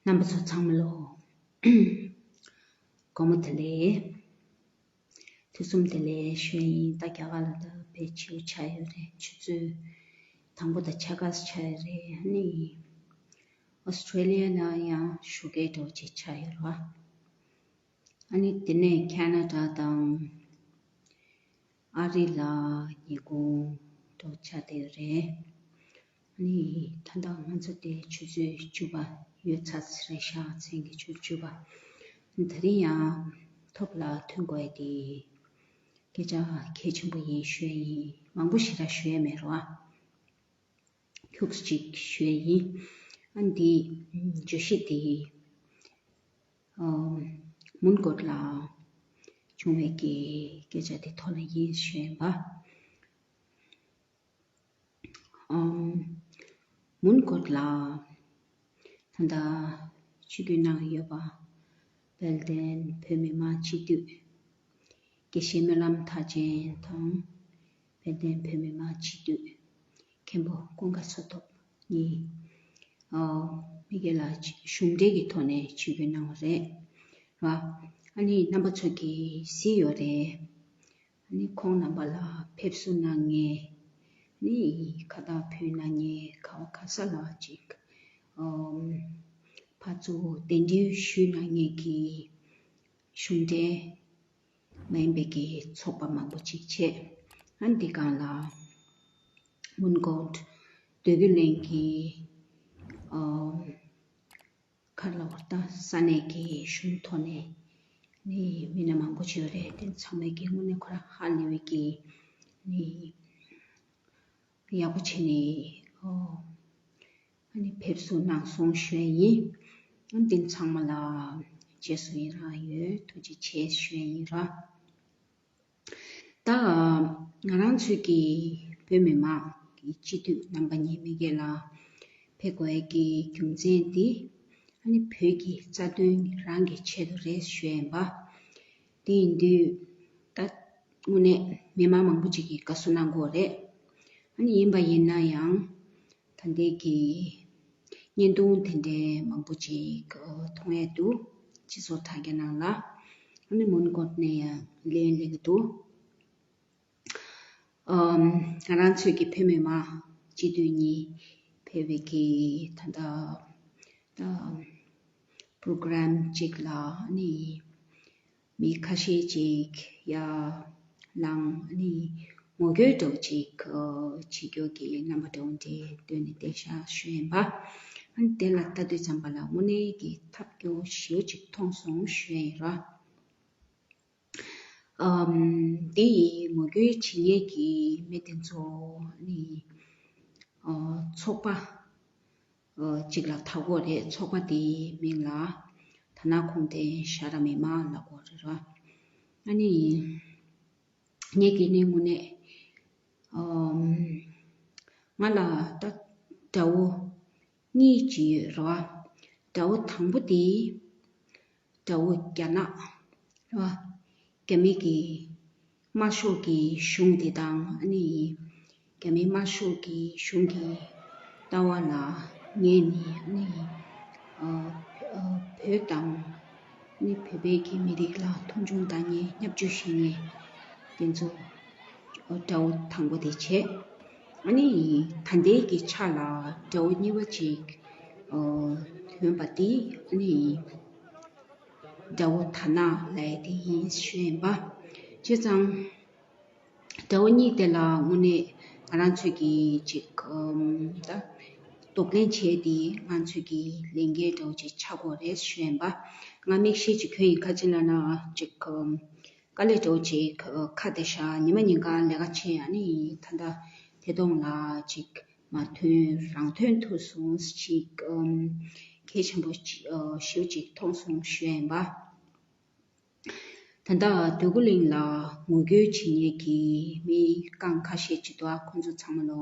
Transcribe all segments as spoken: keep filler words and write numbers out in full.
རྣམ་པ་ཚོ་ཚང་མ་ལོ། དགོང་མོ་བདེ་ལེགས། དུས་གསུམ་བདེ་ལེགས་ཞུ་ཡ་ཡིན། ད་རྒྱ་གར་ལ་ད་དཔེ་བྱིའུ་ཆགས་ཡོད་རེད། ཆུ་ཚོད་དང་པོ་དང་ཆ་ག་ས་ཆགས་ཡོད་རེད། ཨ་ནི་ཨོ་སི་ཁྲེ་ལི་ཡ་ལ་ཡང་ཞོགས་ཀས་འགྲོ་ཅིག་ཆགས་ཡོད་རེད་བ། ཨ་ནི་དེ་ནས་ཁ་ན་ཌ་དང་། ཨ་རི་ལ་ཉིན་གུང་འགྲོ་ཆགས་བསྡད་ཡོད་རེད། ཨ་ནི་ད་ལྟ་ང་ཚོ་དེ་ཆུ་ཚོད་བཅུ་པ་ཡོལ་ཚར་རེད་ཤག་མཚན་གྱི་ཆུ་ཚོད་བཅུ་པ། ད་རིང་ཡང་ཐོག་ལ་ཐོན་དགོས་ཡ་དེ་སྐད་ཆ་གལ་ཆེན་པོ་ཡིན་ཞུ་ཡ་ཡིན། མང་པོ་ཞེ་དྲག་ཞུ་ཡ་མེད་རེད་བ། ཁྱུག་ཅིག་ཞུ་ཡ་ཡིན། ཨ་འདི་བརྗོད་གཞི་འདི་ཨམ་མོན་གྷོ་ལ་བྱུང་བའི་གི་སྐད་ཆ་དེ་ཐོག་ནས་ཡིན་ཞུ་ཡིན་པ། ཨམ་མོན་གྷོ་ལ་ད་ལྟ་སྤྱི་འཐུས་གནང་ཡོད་པ། དཔལ་ལྡན་བོད་མི་མང་སྤྱི་འཐུས། དགེ་བཤེས་སྨོན་ལམ་མཐར་ཕྱིན་དང་། དཔལ་ལྡན་བོད་མི་མང་སྤྱི་འཐུས་མཁན་པོ་ཀུན་དགའ་མཚོ་སྟོབས་གཉིས། ཨོ། མི་སྒེར་ལ་གཞུང་འབྲེལ་གྱི་ཐོག་ནས་ཆིབས་བསྒྱུར་གནང་བ་རེད། ར། ཨ་ནི་རྣམ་པ་ཚོ་གིས་གཟིགས་ཡོད་རེད། ཨ་ནི་ཁོང་རྣམ་པ་ལ་ཕེབས་བསུ་གནང་མཁན། ཨ་ནི་ཁ་བཏགས་ཕུལ་གནང་མཁན། ག་བ་ག་ས་ལ་ཅིག་ཨོ། ཕར་ཚུར་གདན་འདྲེན་ཞུས་གནང་མཁན་གྱི་གཞུང་འབྲེལ་མ་ཡིན་པའི་གི་ཚོགས་པ་མང་པོ་ཅིག་བྱས། ཨ་འདི་སྒང་ལ་མོན་གྷོ་སྡོད་རྒྱུ་ལེན་གྱི་ཨོ་ག་ལ་བར་ད་ས་གནས་ཀྱི་གཞུང་ཐོག་ནས་ནི་མི་སྣ་མང་པོ་ཅིག་ཡོད་རེད། དེ་ཚང་མས་ཀྱི་དངོས་གནས་ཁོ་རང་ཧ་ལས་པའི་གི་ནི་ཡག་པོ་བྱས་ནས་ཨོ། ཨ་ནི་ཕེབས་བསུ་གནང་སོང་ཞུ་ཡ་ཡིན། ཨ་འདི་ཚང་མ་ལ་རྗེས་སུ་ཡི་རང་ཡོད། ཐུགས་རྗེ་ཆེ་ཞུ་ཡ་ཡིན་ར། ད་ང་རང་ཚོའི་གི་བོད་མི་མང་གི་སྤྱི་འཐུས་རྣམ་པ་གཉིས་མི་སྒེར་ལ་ཕེབས་དགོས་ཡ་གི་རྒྱུ་མཚན་འདི་ཨ་ནི་བོད་ཀྱི་རྩ་དོན་རང་གི་ཆེད་དུ་རེད་ཞུ་ཡ་ཡིན་པ། དེ་ཡིན་དུས་ད་དངོས་གནས་མི་མང་མང་པོ་ཅིག་གིས་དགའ་བསུ་གནང་གི་ཡོད་རེད། ཨ་ནི་ཡིན་པ་ཡིན་ན་ཡང་ད་ལྟའི་གི་བརྙན་ཐུང་དེ་འདྲའི་མང་པོ་ཅིག་མཐོང་ཡ་འདུག་སྤྱི་ཚོགས་དྲ་རྒྱ་ནང་ལ། ཨ་ནི་མོན་གྷོ་ནས་ཡང་ལན་སླེབས་ཀྱི་འདུག་ཨམ། ང་རང་ཚོའི་གི་བོད་མི་མང་སྤྱི་འཐུས་གཉིས་ཕེབས་པའི་གི་ད་ལྟ་ད་པྲོ་གྲམ་གཅིག་ལ་ནི་མི་ཁ་ཤས་ཅིག་ཡར་ལངས་ནི་ངོ་རྒོལ་འདྲ་བོ་ཅིག་བྱེད་རྒྱུ་གི་རྣམ་པ་འདྲ་བོ་འདི་སྟོན་ནས་བསྡད་ཤག་ཞུ་ཡིན་པ། ཨ་ནི་དེ་ལ་ལྟ་དུས་ཙམ་པ་ལ་དངོས་གནས་ཀྱི་ཐབས་སྐྱོ་ཞེ་པོ་ཅིག་མཐོང་སོང་ཞུ་ཡིན་ར། ཨམ། དེ་ཡི་ངོ་རྒོལ་བྱེད་མཁན་གྱི་མི་དེ་ཚོ་ནི་ཨ་ཚོགས་པ་ཨ་གཅིག་ལ་ཐག་གོ་རེད། ཚོགས་པ་དེའི་མིང་ལ་ཐ་ན་ཁུངས་ལྡན་ཤ་ར་མི་མ་ལབ་གོ་རེད་ར། ཨ་ནི་ངས་ཀྱི་ནི་དངོས་གནས་ཨམ། ང་ལ་ད་དགྲ་བོ་གཉིས་ཅིག་ཡོད་རེད་བ། དགྲ་བོ་དང་པོ་དེ་དགྲ་བོ་རྒྱ་ནག་རེད་བ། རྒྱ་མི་གི་དམར་ཤོག་གི་གཞུང་དེ་དང་ཨ་ནི་རྒྱ་མི་དམར་ཤོག་གི་གཞུང་གི་ལྟ་བ་ལ་ངས་ནི་ཨ་ནི་ཨ་བོད་དང་ནི་བོད་པའི་གི་མི་རིགས་ལ་མཐོང་ཆུང་བཏང་མཁན་བརྙས་བཅོས་བྱེད་མཁན་དེ་ཚོ་དགྲ་བོ་དང་པོ་དེ་བྱས། ཨ་ནི་ད་ལྟའི་གི་ཆ་ལ་དགྲ་བོ་གཉིས་པ་ཅིག་ཨ་ཐོན་པ་དེ་ཨ་ནི་དགྲ་བོ་དར་ནག་ལབ་ཡ་དེ་ཡིན་ཞུ་ཡིན་པ། བྱས་ཙང་དགྲ་བོ་གཉིས་དེ་ལ་དངོས་གནས་ང་རང་ཚོས་ཀྱི་ཅིག་ཨམ་ད་གདོང་ལེན་བྱས་ཏེ་ང་ཚོས་ཀྱི་ལས་འགན་འདྲ་བོ་ཅིག་ཆགས་ཀྱི་ཡོད་རེད་ཞུ་ཡིན་པ། ང་དམིགས་བསལ་ཅིག་ཁྱོན་ཡིན་ཁ་ཅིག་ལབ་ན་ཅིག་ཨམ་དཀའ་ལས་འདྲ་བོ་ཅིག་ཁ་བདེ་ཤག་ཉི་མ་ཉིན་གང་ལས་ཀ་བྱས། ཨ་ནི་ད་ལྟ་དེ་གདོང་ལ་ཅིག་མ་ཐོན་རང་ཐོན་ཐུབ་སོང་ཅིག་ཨམ་གལ་ཆེན་པོ་ཅིག་ཨ་ཞེ་པོ་ཅིག་མཐོང་སོང་ཞུ་ཡིན་པ། ད་ ད་ལྟ་འདོད་རྒུ་གླིང་ལ་ངོ་རྒོལ་བྱེད་མཁན་གྱི་མི་རྐང་ཁ་ཤས་ཅིག་འདུག་ཁོང་ཚོ་ཚང་མ་ལོ།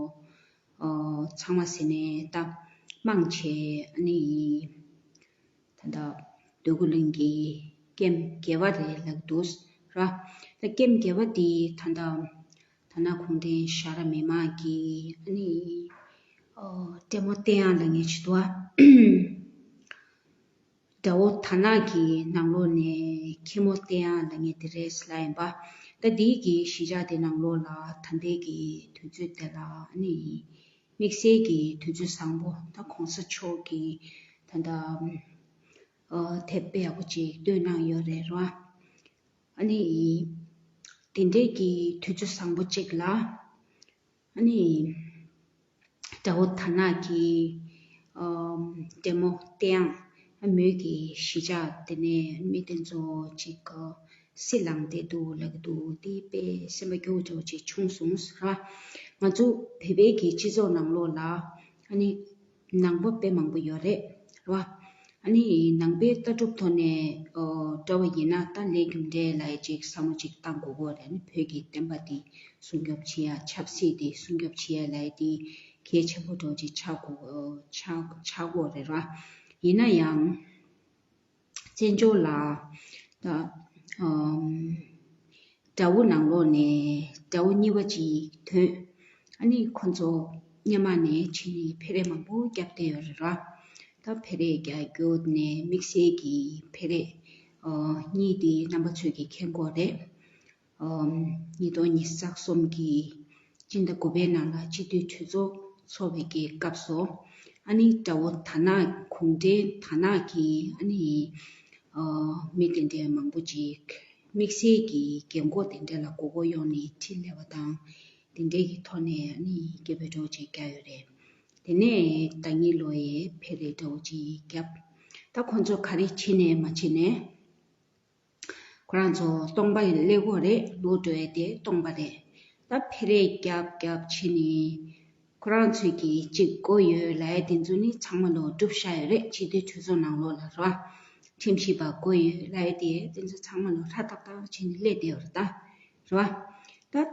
ཨོ། ཚང་མ་ཟེར་ནས་ད་མང་ཆེ་ཨ་ནི་ད་ལྟ་འདོད་རྒུ་གླིང་གི་ཀེམ་བརྒྱད་པ་རེད་ལབ་འདུག་ར། ད་ཀེམ་བརྒྱད་པ་དེ་ད་ལྟ་ད་ནང་གུང་ཁྲན་ཤ་ར་མི་མང་གི་ཨ་ནི་ཨོ་ལྟད་མོ་བལྟ་ཡག་ལབ་མཁན་ཅིག་འདུག་དགྲ་བོ་དར་ནག་གི་ནང་ལོགས་ནས་ཁྱི་མོ་བསྟེན་ཡག་ལབ་མཁན་དེ་རེད་ཟེར་ལབ་ཡིན་པ། ད་འདི་གི་གཞིས་ཆགས་དེ་ནང་ལོགས་ལ་ད་ལྟའི་གི་དུས་ཚོད་དེ་ལ་ཨ་ནི་དམིགས་བསལ་གྱི་དུས་ཚོད་བཟང་པོ། ད་གོང་ས་མཆོག་གིས་ད་ལྟ་ཨ་དེབ་དཔེ་ཡག་པོ་ཅིག་བཏོན་གནང་ཡོད་རེད་ར། ཨ་ནི་དེ་འདྲའི་གི་དུས་ཚོད་བཟང་པོ་ཅིག་ལ། ཨ་ནི་དགྲ་བོ་དར་ནག་གི་ཨམ་ལྟད་མོ་བལྟ་ཡག་ཨ་མོས་ཀྱི་གཞིས་ཆགས་དེ་ནས་མི་དེ་ཚོ་ཅིག་སྲིད་ལངས་བསྡད་འདུག་ལབ་ཀྱི་འདུག་དེ་དཔེ་སེམས་པ་སྐྱོ་བོ་འདྲ་བོ་ཅིག་བྱུང་སོང་ཟེར་བ། ང་ཚོ་བོད་པའི་གི་སྤྱི་ཚོགས་ནང་ལོགས་ལ་ཨ་ནི་ནང་པ་དཔེ་མང་པོ་ཡོད་རེད་རེད་བ། ཨ་ནི་ནང་པའི་ལྟ་གྲུབ་ཐོག་ནས་ཨོ་འདྲ་བ་ཡིན་ན་ད་ལས་རྒྱུ་འབྲས་ལབ་ཡག་ཅིག་བསམ་བློ་ཅིག་བཏང་དགོས་ཀྱི་རེད། ཨ་ནི་བོད་ཀྱི་བསྟན་པ་དེ་སྲུང་སྐྱོབ་བྱེད་ཡག་ཆབ་སྲིད་དེ་སྲུང་སྐྱོབ་བྱེད་ཡག་ལབ་ཡག་དེ་གལ་ཆེན་པོ་འདྲ་བོ་ཅིག་ཆགས་དགོས་ཆགས་ཆགས་དགོས་རེད་ར། ཡིན་ན་ཡང་། བཙན་བྱོལ་ལ་ད་ཨམ་དགྲ་བོ་ནང་ལོགས་ནས་དགྲ་བོ་གཉིས་པ་ཅིག་ཐོན། ཨ་ནི་ཁོ་ཚོ་སྔོན་མ་ནས་ཕྱི་ནས་འཕེན་རེས་མང་པོ་བརྒྱབ་བསྡད་ཡོད་རེད་ར། ད་འཕེན་རེས་རྒྱག་རྒྱུ་ནས་དམིགས་བསལ་གྱི་འཕེན་རེས་ཨོ་གཉིས་དེ་རྣམ་པ་ཚོས་ཀྱིས་མཁྱེན་གྱི་ཡོད་རེད། ཨོ་ཉིས་སྟོང་ཉི་ཤུ་རྩ་གསུམ་གྱི་སྤྱི་ཟླ་དགུ་པའི་ནང་ལ་སྤྱི་འཐུས་གྲོས་ཚོགས་འཚོགས་པའི་གི་སྐབས་སུ། ཨ་ནི་དགྲ་བོ་དར་ནག་གུང་ཁྲན་དར་ནག་གིས་ཨ་ནི་ཨོ་མི་དེ་འདྲའི་མང་པོ་ཅིག་དམིགས་བསལ་གྱི་རྒན་གོག་དེ་འདྲ་ལ་མགོ་སྐོར་གཡོགས་ནས་ཁྲིད་སླེབས་པ་དང་། དེ་འདྲའི་གི་ཐོག་ནས་ཨ་ནི་སྐད་འབོད་འདྲ་བོ་ཅིག་བརྒྱབ་ཡོད་རེད། དེ་ནས་ཟླ་ཉིན་ལོ་ཡི་འཕེན་རེས་འདྲ་བོ་ཅིག་བརྒྱབ། ད་ཁོང་ཚོ་ག་རེ་བྱས་ནས་མ་བྱས་ནས། ཁོ་རང་ཚོ་སྟོང་པ་ཡི་ཀླད་ཀོར་རེད། ལོག་འགྲོ་ཡག་དེ་སྟོང་པ་རེད། ད་འཕེན་རེས་རྒྱབ་རྒྱབ་བྱས་ནས། ཁོ་རང་ཚོས་ཀྱིས་གཅིག་དགོས་ཡོད་ལབ་ཡག་དེ་ཚོ་ནི་ཚང་མ་ལོ་སྒྲུབ་བཞག་ཡོད་རེད། སྤྱི་འཐུས་གྲོས་ཚོགས་ནང་ལོགས་ལ་རེད་བ། ཁྲིམས་ཞིབ་པ་དགོས་ཡོད་ལབ་ཡག་དེ་དེ་ཚོ་ཚང་མ་ལོ་ཧྲ་ཏག་ཏག་བྱས་ནས་སླེབས་བསྡད་ཡོད་རེད་ད། རེད་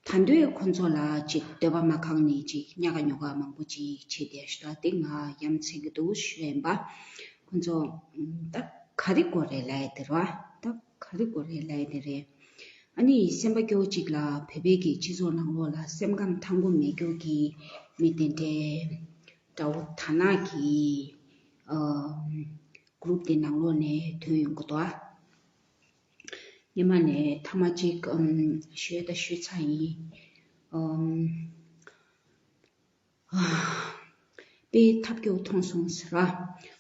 བ། ད། ད་དུང་ཁོ་ཚོ་ལ་ཅིག་འདོད་པ་མ་ཁེངས་ནས་ཅིག་ཉག་ག་ཉོག་ག་མང་པོ་ཅིག་བྱས་བསྡད་ཤག་དེ་ང་ཡ་མཚན་གྱི་འདུག་ཞུ་ཡིན་པ། ཁོ་ཚོ་ད་ག་རེ་དགོས་རེད་ལབ་ཡག་དེ་རེད་བ། ད་ག་རེ་དགོས་རེད་ལབ་ཡག་དེ་རེད། ཨ་ནི་སེམས་པ་སྐྱོ་བོ་ཅིག་ལ་བོད་པའི་གི་སྤྱི་ཚོགས་ནང་ལོགས་ལ་སེམས་ཁམས་ཐང་པོ་མེད་རྒྱུ་གི་མི་དེ་འདྲའི་དགྲ་བོ་དར་ནག་གི་ཨ་གུ་རུབ་དེ་ནང་ལོགས་ནས་ཐོན་ཡོང་གི་འདུག་ཨ། སྔོན་མ་ནས་ཐ་མ་གཅིག་ཨམ་ཞུས་ད་ཞུས་ཚར་ཡིན། ཨམ་དཔེ་ཐབས་སྐྱོ་མཐོང་སོང་ཟེར་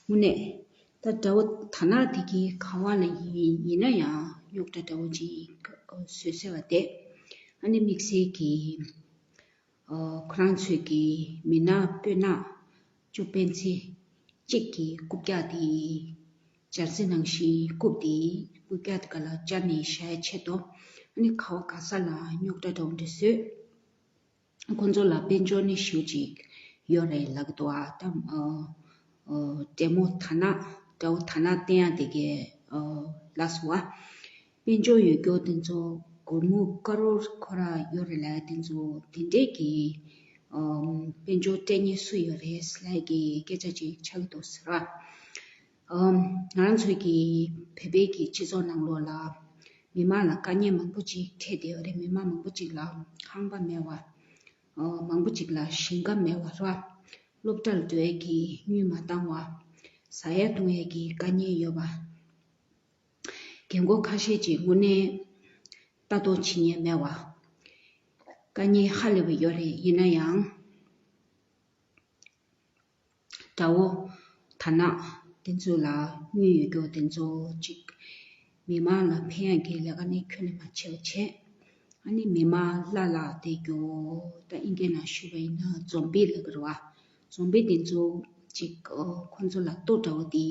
བ། དངོས་གནས་ད་དགྲ་བོ་དར་ནག་དེ་གི་ག་བ་ལ་ཡིན་ཡིན་ན་ཡང་རྙོག་དྲ་འདྲ་བོ་ཅིག་བཟོས་ཟེར་བ་དེ། ཨ་ནི་དམིགས་བསལ་གྱི་ཨ་ཁོ་རང་ཚོས་ཀྱི་མི་ནག་སྤུ་ནག་ཅོ་སྤེན་ཚེ་གཅིག་གི་རྐུབ་བཀྱག་དེ། སྦྱར་རྩི་ནང་བཞིན་རྐུབ་དེ་རྐུབ་བཀྱག་དེ་ག་ལ་སྦྱར་ནས་བཞག་ཡག་ཆེད་དུ། ཨ་ནི་ག་བ་ག་ས་ལ་རྙོག་དྲ་འདྲ་བོ་འདྲ་བཟོས། ཁོ་ཚོ་ལ་དཔལ་འབྱོར་ནི་ཞེ་པོ་ཅིག་ཡོད་རེད་ལབ་ཀྱི་འདུག་ཨ། ད་ཨ་ཨ་འདྲེ་མོ་དར་ནག་དགྲ་བོ་དར་ནག་བསྟེན་ཡག་དེ་གའི་ཨ་ལབ་སོང་བ། དཔལ་འབྱོར་ཡོད་རྒྱུ་དེ་ཚོ་སྒོར་མོ་ཀ་རོར་ཁོ་ར་ཡོད་རེད་ལབ་ཡག་དེ་ཚོ་དེ་འདྲས་ཀྱི་ཨ་དཔལ་འབྱོར་སྤྲད་མཁན་སུ་ཡོད་རེད་ལབ་ཡག་གི་སྐད་ཆ་ཅིག་ཆགས་ཀྱི་འདུག་ཟེར་བ། ཨ་ང་རང་ཚོའི་གི་བོད་པའི་གི་སྤྱི་ཚོགས་ནང་ལོགས་ལ་མི་མང་ལ་དཀའ་ངལ་མང་པོ་ཅིག་འཕྲད་བསྡད་ཡོད་རེད། མི་མང་མང་པོ་ཅིག་ལ་ཁང་པ་མེད་པ། ཨ་མང་པོ་ཅིག་ལ་ཞིང་ཁ་མེད་པ་རེད་བ། སློབ་གྲྭར་འགྲོ་ཡག་གི་དངུལ་མ་འདང་བ། ཟ་ཡག་འཐུང་ཡག་གི་དཀའ་ངལ་ཡོད་པ། རྒན་གོག་ཁ་ཤས་ཅིག་དངོས་གནས་ལྟ་རྟོག་བྱེད་མཁན་མེད་པ། དཀའ་ངལ་ཧ་ལས་པ་ཡོད་རེད། ཡིན་ན་ཡང་། དགྲ་བོ་དར་ནག་དེ་ཚོ་ལ་དངུལ་ཡོད་རྒྱུ་དེ་ཚོ་གཅིག་མི་མང་ལ་ཕན་ཡག་གི་ལས་ཀ་ནི་ཁྱོན་ནས་མ་བྱེད་པ་བྱས། ཨ་ནི་མི་མང་ལ་ལ་བསྡད་རྒྱུ། ད་ཨིན་སྐད་ནང་ཞུས་པ་ཡིན་ན་ཛོམ་བི་ལབ་ཀྱི་རེད་བ། ཛོམ་བི་དེ་ཚོ་གཅིག་ཁོ་ཚོ་ལ་ལྟོ་འདྲ་བོ་དེ་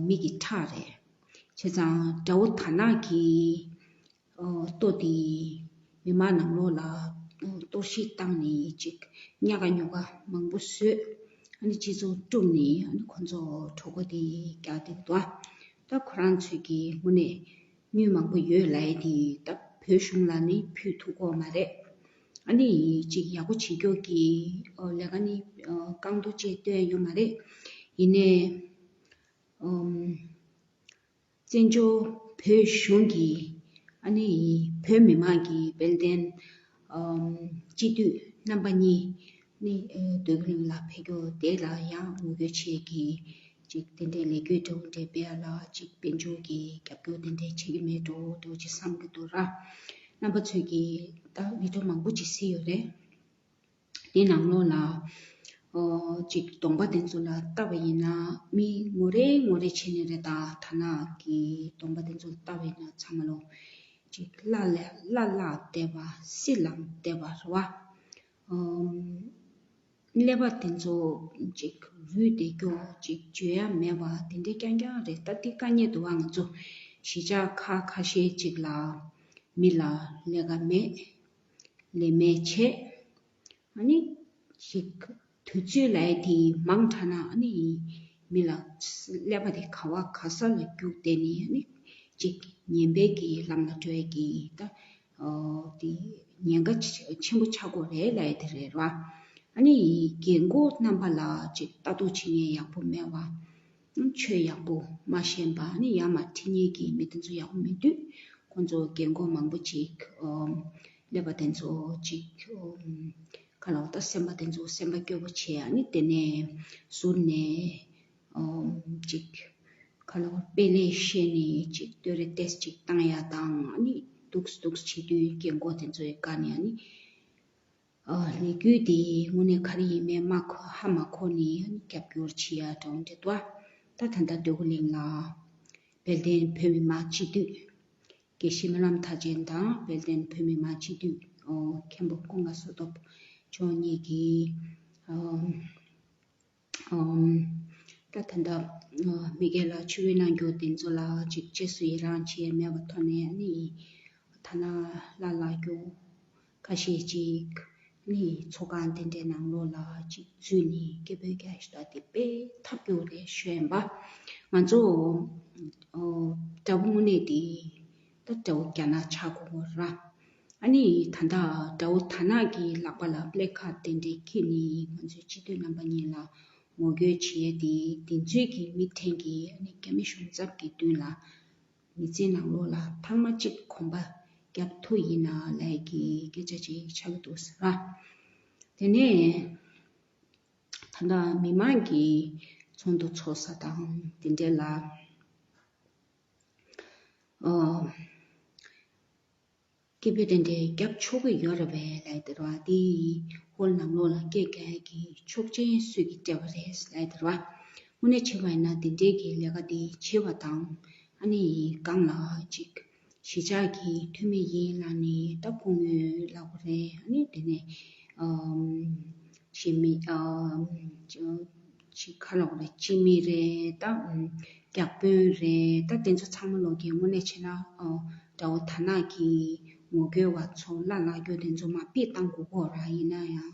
མི་གི་ཁྲག་རེད། བྱས་ཙང་དགྲ་བོ་དར་ནག་གི་ལྟོ་དེ་མི་མང་ནང་ལོགས་ལ་གཏོར་བཤིག་བཏང་ནས་ཅིག་ཉག་ག་ཉོག་ག་མང་པོ་བཟོས། ཨ་ནི་སྤྱི་ཚོགས་དཀྲུགས་ནས་ཨ་ནི་ཁོ་ཚོ་གྲོད་ཁོག་དེ་རྒྱགས་བསྡད་འདུག་ད་ཁོ་རང་ཚོས་ཀྱི་དངོས་གནས་ དངུལ་མང་པོ་ཡོད་ལབ་ཡས་དེ་ད་བོད་གཞུང་ལ་ནི་ཕུལ་ཐུབ་ཀྱི་ཡོད་མ་རེད། ཨ་ནི་ཅིག་ཡག་པོ་བྱེད་རྒྱུ་གི་ཨོ་ལས་ཀ་ནི་ཨོ་རྐང་ཐོག་ཅིག་སྟོན་ཡོད་མ་རེད། ཡིན་ནའི་ཨམ་བཙན་བྱོལ་བོད་གཞུང་གི་ཨ་ནི་བོད་མི་མང་གི་དཔལ་ལྡན་ཨམ་སྤྱི་འཐུས་རྣམ་པ་གཉིས་ནི་ཨེ་སྡོད་གླིང་ལ་ཕེབས་རྒྱུ་དེ་ལ་ཡང་ངོ་རྒོལ་བྱེད་ཀྱི་ཅིག་དེ་འདྲའི་ལས་འགུལ་འདྲ་བོ་འདྲ་སྤེལ་ཡ་ལ་ཅིག་དཔལ་འབྱོར་གྱི་རྒྱབ་སྐྱོར་དེ་འདྲ་བྱེད་ཀྱི་མེད་འགྲོ་འདུག་ཅེས་བསམ་གྱི་འདུག་ར། རྣམ་པ་ཚོས་ཀྱིས་ད་བི་ཌི་ཡོ་མང་པོ་ཅིག་གཟིགས་ཡོད་རེད། དེ་ནང་ལོགས་ལ་ཨོ་ཅིག་གདོང་པ་དེ་ཚོ་ལ་ལྟ་བ་ཡིན་ན་མི་ངོ་རེ་ངོ་རེ་བྱས་ནས་རེད། ད་ཐ་ན་གི་གདོང་པ་དེ་ཚོ་ལ་ལྟ་བ་ཡིན་ན་ཚང་མ་ལོ་ཅིག་བླ་ལ་བླ་ལ་བསྡད་པ་སྲིད་ལ་བསྡད་པ་རེད་བ། ཨོ་ཀླད་པ་དེ་ཚོ་ཅིག་རུལ་བསྡད་རྒྱུ་ཅིག་བརྗོད་ཡ་མེད་པ་དེ་འདྲ་རྐྱང་རྐྱང་རེད། ད་འདི་དཀའ་ངལ་འདུག་བ། ང་ཚོ་གཞིས་ཆགས་ཁག་ཁ་ཤས་ཅིག་ལ་མི་ལ་ལས་ཀ་མེད། ལས་མེད་བྱས། ཨ་ནི་ཅིག་དུས་ཚོད་ལ་དེ་མང་དྲགས་ན་ཨ་ནི་མི་ལ་ཀླད་པ་དེ་ག་བ་ག་ས་ལ་རྒྱུག་བསྡད་ནས་ཨ་ནི་ཅིག་ངན་པའི་གི་ལམ་ལ་འགྲོ་ཡ་གི་ད་ཨོ་དེ་ཉེན་ཁ་ཆེ་ཆེན་པོ་ཆགས་ཀྱི་ཡོད་རེད་ལབ་ཡ་དེ་རེད་ར། ཨ་ནི་རྒན་གོག་རྣམ་པ་ལ་ཅིག་ལྟ་རྟོག་བྱེད་མཁན་ཡག་པོ་མེད་པ། ཆོས་ཡག་པོ་མ་ཤེས་པ། ཨ་ནི་ཡར་མར་ཁྲིད་མཁན་གྱི་མི་དེ་ཚོ་ཡག་པོ་མེད་དུས་ཁོང་ཚོ་རྒན་གོག་མང་པོ་ཅིག་ཨོ་ཀླད་པ་དེ་ཚོ་ཅིག་ཨོ་ག་ལ་བ་ད་སེམས་པ་དེ་ཚོ་སེམས་པ་སྐྱོ་པོ་བྱས། ཨ་ནི་དེ་ནས་ཟུར་ནས་ཨོ་ཅིག་ག་ལ་བ་དཔེ་ལས་བཤད་ནས་ཅིག་བསྟོད་ར་ཏོག་ཙམ་ཅིག་བཏང་ཡ་དང་། ཨ་ནི་འདུག་འདུག་བྱེད་དུས་རྒན་གོག་དེ་ཚོའི་བཀའ་ནས་ཨ་ནི་ཨ་ལས་འགུལ་དེ་དངོས་གནས་ག་རེ་ཡིན་མིན་མ་གོ་ཧ་མ་གོ་ནས་ཨ་ནི་རྒྱབ་སྐྱོར་བྱེད་ཡ་འདྲ་བོ་འདྲ་འདུག་ཨ། ད་ད་ལྟ་སྡོད་གླིང་ལ་དཔལ་ལྡན་བོད་མི་མང་སྤྱི་འཐུས་དགེ་བཤེས་སྨོན་ལམ་མཐར་ཕྱིན་དང་དཔལ་ལྡན་བོད་མི་མང་སྤྱི་འཐུས་ཨོ་མཁན་པོ་ཀུན་དགའ་བསོད་སྟོབས་མཆོག་གཉིས་ཀྱིས་ཨོ་ཨོ་ད་ད་ལྟ་ཨོ་མི་སྒེར་ལ་ཆུ་བོའི་རྣམ་འགྱུར་དེ་ཚོ་ལ་ཅིག་རྗེས་སུ་ཡི་རང་བྱེད་མེད་པ་ཐོག་ནས་ཨ་ནི་ཐ་ན་ལ་ལ་རྒྱུ་ཁ་ཤས་ཅིག་ནི་ཚོགས་ཁང་དེ་འདྲའི་ནང་ལོགས་ལ་ཅིག་འཛུལ་ནས་སྐད་འབོད་རྒྱག་ཞིག་ད་དེ་དཔེ་ཐབས་སྐྱོ་རེད་ཞུ་ཡིན་པ། ང་ཚོ་ཨོ་དགྲ་བོ་དངོས་གནས་དེ་ད་དགྲ་བོ་རྒྱ་ནག་ཆགས་དགོས་ར། ཨ་ནི་ད་ལྟ་དགྲ་བོ་དར་ནག་གི་ལག་པ་ལ་པླེ་ཁཱརཌ་དེ་འདྲའི་འཁྱེར་ནས་ང་ཚོའི་སྤྱི་འཐུས་རྣམ་པ་གཉིས་ལ་ངོ་རྒོལ་བྱེད་ཡས་དེ་དེ་ཚོའི་གི་མི་ཕྲན་གྱིས་ཨ་ནི་རྒྱ་མི་གཞུང་ཚབ་ཀྱི་མདུན་ལ་མི་ཚེ་ནང་ལོགས་ལ་ཐེངས་མ་གཅིག་གོམ་པ་རྒྱབ་ཐུབ་ཡིན་ན་ལབ་ཀྱི་སྐད་ཆ་ཅིག་ཆགས་ཀྱི་འདུག་ཟེར་བ། དེ་ནས་ད་ལྟ་མི་མང་གི་ཚོགས་འདུ་ཚོགས་ས་དང་དེ་འདྲ་ལ་ཨོ། སྐད་འབོད་དེ་འདྲའི་རྒྱབ་ཆོག་གི་ཡོད་རེད་པས་ལབ་དེ་རེད་བ། དེ་ཧོལ་ནང་ལོགས་ལ་སྐད་རྒྱག་གི་ཆོག་མཆན་སུས་ཀྱིས་སྤྲད་པ་རེད་ལབ་དེ་རེད་བ། དངོས་གནས་བྱས་པ་ཡིན་ན་དེ་འདྲའི་གི་ལས་ཀ་དེ་བྱེད་པ་དང་ཨ་ནི་སྒང་ལ་ཅིག་གཞིས་ཆགས་ཀྱི་འཐུས་མི་ཡིན་ལབ་ནས་ད་སྐུ་ངོ་ལབ་དགོས་རེད། ཨ་ནི་དེ་ནས་ཨམ་གཞིས་མི་ཨམ་ཅིག་ཁ་ལོག་རེད། སྤྱི་མི་རེད། ད་ཨམ་བརྒྱ་དཔོན་རེད། ད་དེ་ཚོ་ཚང་མ་ལོག་གི་དངོས་གནས་བྱས་ན་ཨོ་དགྲ་བོ་དར་ནག་གི་ངོ་རྒོལ་བ་ཚོ་ལ་ལ་རྒྱོ་དེ་ཚོ་མ་ཕྱིར་བཏང་དགོས་ཀྱི་ར། ཡིན་ན་ཡང་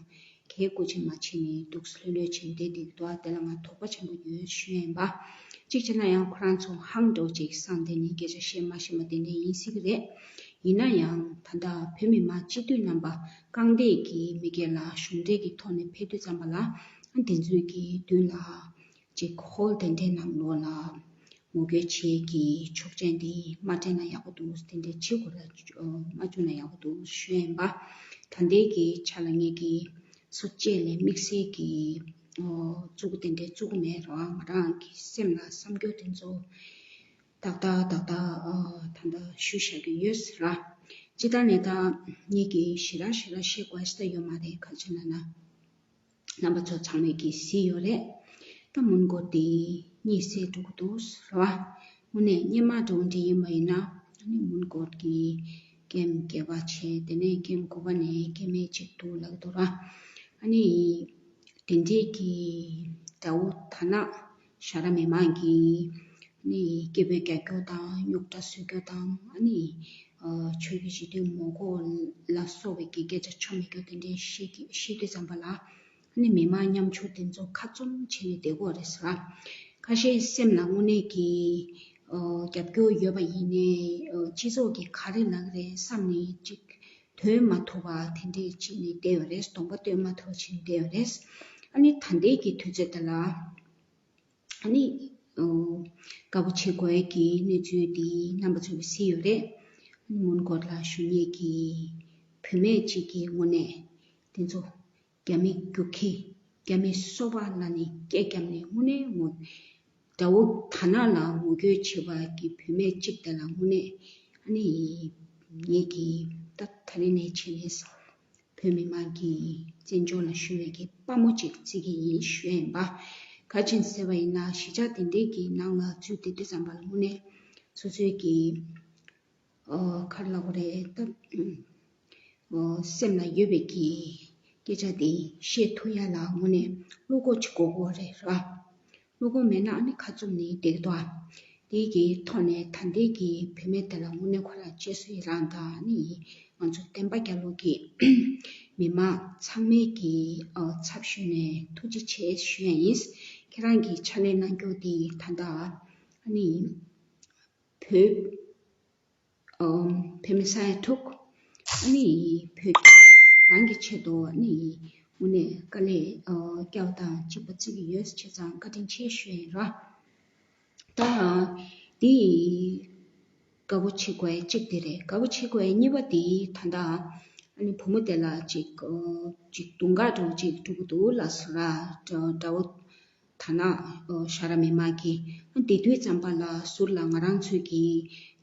གལ་སྐུ་ཆེ་མ་བྱེད་ནས་འདུག་ལྷོད་ལྷོད་བྱས་བསྡད་དེ་འདུག་དེ་ལ་ང་དོགས་པ་ཆེན་པོ་ཡོད་ཞུ་ཡིན་པ། གཅིག་བྱས་ན་ཡང་ཁོ་རང་ཚོ་ཧང་འདྲ་བོ་ཅིག་སངས་བསྡད་ནས་སྐད་ཆ་བཤད་མ་ཤེས་མ་དེ་འདྲ་ཡིན་སྲིད་ཀྱི་རེད། ཡིན་ན་ཡང་ད་ལྟ་བོད་མི་མང་སྤྱི་འཐུས་རྣམ་པ་རྐང་འདེགས་ཀྱི་མི་སྒེར་ལ་གཞུང་འབྲེལ་གྱི་ཐོག་ནས་ཕེབས་དུས་ཙམ་པ་ལ་དེ་ཚོའི་གི་མདུན་ལ་ཅིག་ཧོལ་དེ་འདྲའི་ནང་ལོགས་ལ་ངོ་རྒོལ་བྱེད་ཀྱི་ཆོག་མཆན་འདི་མ་སྤྲད་ན་ཡག་པོ་འདུག་དེ་འདྲའི་བྱེད་དགོས་ར། མ་བྱུང་ན་ཡག་པོ་འདུག་ཞུ་ཡིན་པ། ད་ལྟའི་གི་ཆ་ལ་ངེད་ཀྱི་སུ་གཅེས་ལས་དམིགས་བསལ་གྱི་ཨོ་བཙུགས་དེ་འདྲའི་བཙུགས་མེད་ར། ང་རང་གི་སེམས་ལ་བསམ་རྒྱུ་དེ་ཚོ་ཏག་ཏག་ཏག་ཏག་ཨ་ད་ལྟ་ཞུ་བཞག་གི་ཡོད་ཟེར་ར། སྤྱིར་བཏང་ནས་ད་ངེད་ཀྱིས་ཞེ་དྲག་ཞེ་དྲག་བཤད་དགོས་ས་ཡོད་མ་རེད། ག་རེ་བྱས་ན་ན་རྣམ་པ་ཚོ་ཚང་མས་ཀྱིས་གཟིགས་ཡོད་རེད། ད་མོན་གྷོ་དེ་གཉིད་སད་འགྲོ་གི་འདུག་ཟེར་ར། དངོས་གནས་སྔོན་མ་འདྲ་བོ་འདྲ་ཡིན་པ་ཡིན་ན་ཨ་ནི་མོན་གྷོ་གི་ཀེམ་བརྒྱད་པ་བྱས། དེ་ནས་ཀེམ་དགུ་པ་ནས་ཀེམ་ཡས་གཅིག་འདུག་ལབ་ཀྱི་འདུག་ར། ཨ་ནི་དེ་འདྲའི་གི་དགྲ་བོ་དར་ནག་ཤ་ར་མི་མང་གིས་ཨ་ནི་སྐད་འབོད་རྒྱག་རྒྱུ་དང་རྙོག་དྲ་བཟོ་རྒྱུ་དང་། ཨ་ནི་ཆོས་ཀྱི་སྤྱི་འཐུས་མོ་གོ་ལ་སོགས་པའི་གི་སྐད་ཆ་ཆོ་མེད་རྒྱུ་དེ་འདྲའི་བཤད་ཀྱི་བཤད་དུས་ཙམ་པ་ལ་ཨ་ནི་མི་མང་ཉམ་ཆུང་དེ་ཚོ་ཁ་བཙུམ་བྱས་ནས་བསྡད་ཀྱི་ཡོད་རེད་ཟེར་བ། ཁ་ཤས་སེམས་ལ་དངོས་གནས་ཀྱི་ ཨོ་རྒྱབ་སྐྱོར་ཡོད་པ་ཡིན་ནའི་ཨོ་སྤྱི་ཚོགས་ཀྱི་ག་རེ་ལབ་རེད་བསམ་ནས་ཅིག་འདོན་མ་ཐུབ་པ་དེ་འདྲས་བྱས་ནས་བསྡད་ཡོད་རེད། གདོང་པ་སྟོན་མ་ཐུབ་པ་བྱས་ནས་བསྡད་ཡོད་རེད། ཨ་ནི་ད་ལྟའི་གི་དུས་ཚོད་དེ་ལ་ཨ་ནི་ཨོ་དགའ་པོ་བྱེད་དགོས་ཀྱི་གནས་ཚུལ་འདི་རྣམ་པ་ཚོས་གཟིགས་ཡོད་རེད། ཨ་ནི་མོན་གྷོ་ལ་བཞུགས་མཁན་གྱི་བུད་མེད་ཅིག་གི་ངོས་ནས་དེ་ཚོ་རྒྱ་མི་རྒྱུག་ཁྱི། རྒྱ་མི་སོ་པ་ལབ་ནས་སྐད་བརྒྱབ་ནས་དངོས་གནས་ངོ་། དགྲ་བོ་དར་ནག་ལ་ངོ་རྒོལ་བྱེད་པ་གི་བུད་མེད་ཅིག་དེ་ལ་དངོས་གནས་ཨ་ནི་ངེད་ཀྱི་ད་ད་རེས་ནས་བྱས་ནས་བོད་མི་མང་གི་བཙན་བྱོལ་ལ་བཞུགས་པའི་གི་དཔའ་མོ་ཅིག་བརྩི་གི་ཡིན་ཞུ་ཡ་ཡིན་པ། ག་ཅིན་ཟེར་བ་ཡིན་ན་གཞིས་ཆགས་དེ་འདྲའི་གི་ནང་ལ་ཚུད་དེ་དུས་ཙམ་པ་ལ་དངོས་གནས་སོ་སོའི་གི་ཨོ་ག་རེ་ལབ་དགོས་རེད་ད། ཨོ་སེམས་ལ་ཡོད་པའི་གི་སྐད་ཆ་དེ་བཤད་ཐུབ་ཡ་ལ་དངོས་གནས་བློ་ཁོག་ཅིག་དགོས་ཀྱི་རེད་ར། བློ་ཁོག་མེད་ན་ཨ་ནི་ཁ་བཙུམ་ནས་བསྡད་ཀྱི་འདུག་ཨ། དེ་གི་ཐོག་ནས་ད་ལྟའི་གི་བུད་མེད་དེ་ལ་དངོས་གནས་ཁོ་ལ་རྗེས་སུ་ཡི་རང་དང་ཨ་ནི་ང་ཚོ་བསྟན་པ་རྒྱལ་ལོ་གི་མི་མང་ཚང་མའི་གི་ཨོ་ཚབ་ཞུས་ནས་ཐུགས་རྗེ་ཆེ་ཞུ་ཡ་ཡིན། ཁྱེད་རང་གི་ཕྱག་ལས་གནང་རྒྱུ་དེ་ད་ལྟ་ཨ་ནི་བོད་ཨོ་བོད་མི་ས་ཡ་དྲུག་ཨ་ནི་བོད་རང་གི་ཆེད་དུ་ཨ་ནི་དངོས་གནས་དཀའ་ལས་ཨོ་བསྐྱལ་བ་དང་གཅིག་པ་བརྩི་གི་ཡོད། བྱས་ཙང་བཀའ་དྲིན་ཆེ་ཞུ་ཡ་ཡིན་ར། ད་འདི་དགའ་པོ་བྱེད་དགོས་གཅིག་དེ་རེད། དགའ་པོ་བྱེད་དགོས་གཉིས་པ་དེ་ད་ལྟ་ཨ་ནི་བུ་མོ་དེ་ལ་ཅིག་ཨོ་ཅིག་དུང་དཀར་འདྲ་བོ་ཅིག་འགྲོ་གི་འདུག་ལབ་སོང་ར། དགྲ་བོ་དར་ནག་ཨོ་ཤ་ར་མི་མང་གི་ཨ་དེ་དུས་ཙམ་པ་ལ་ཟུར་ལ་ང་རང་ཚོའི་གི་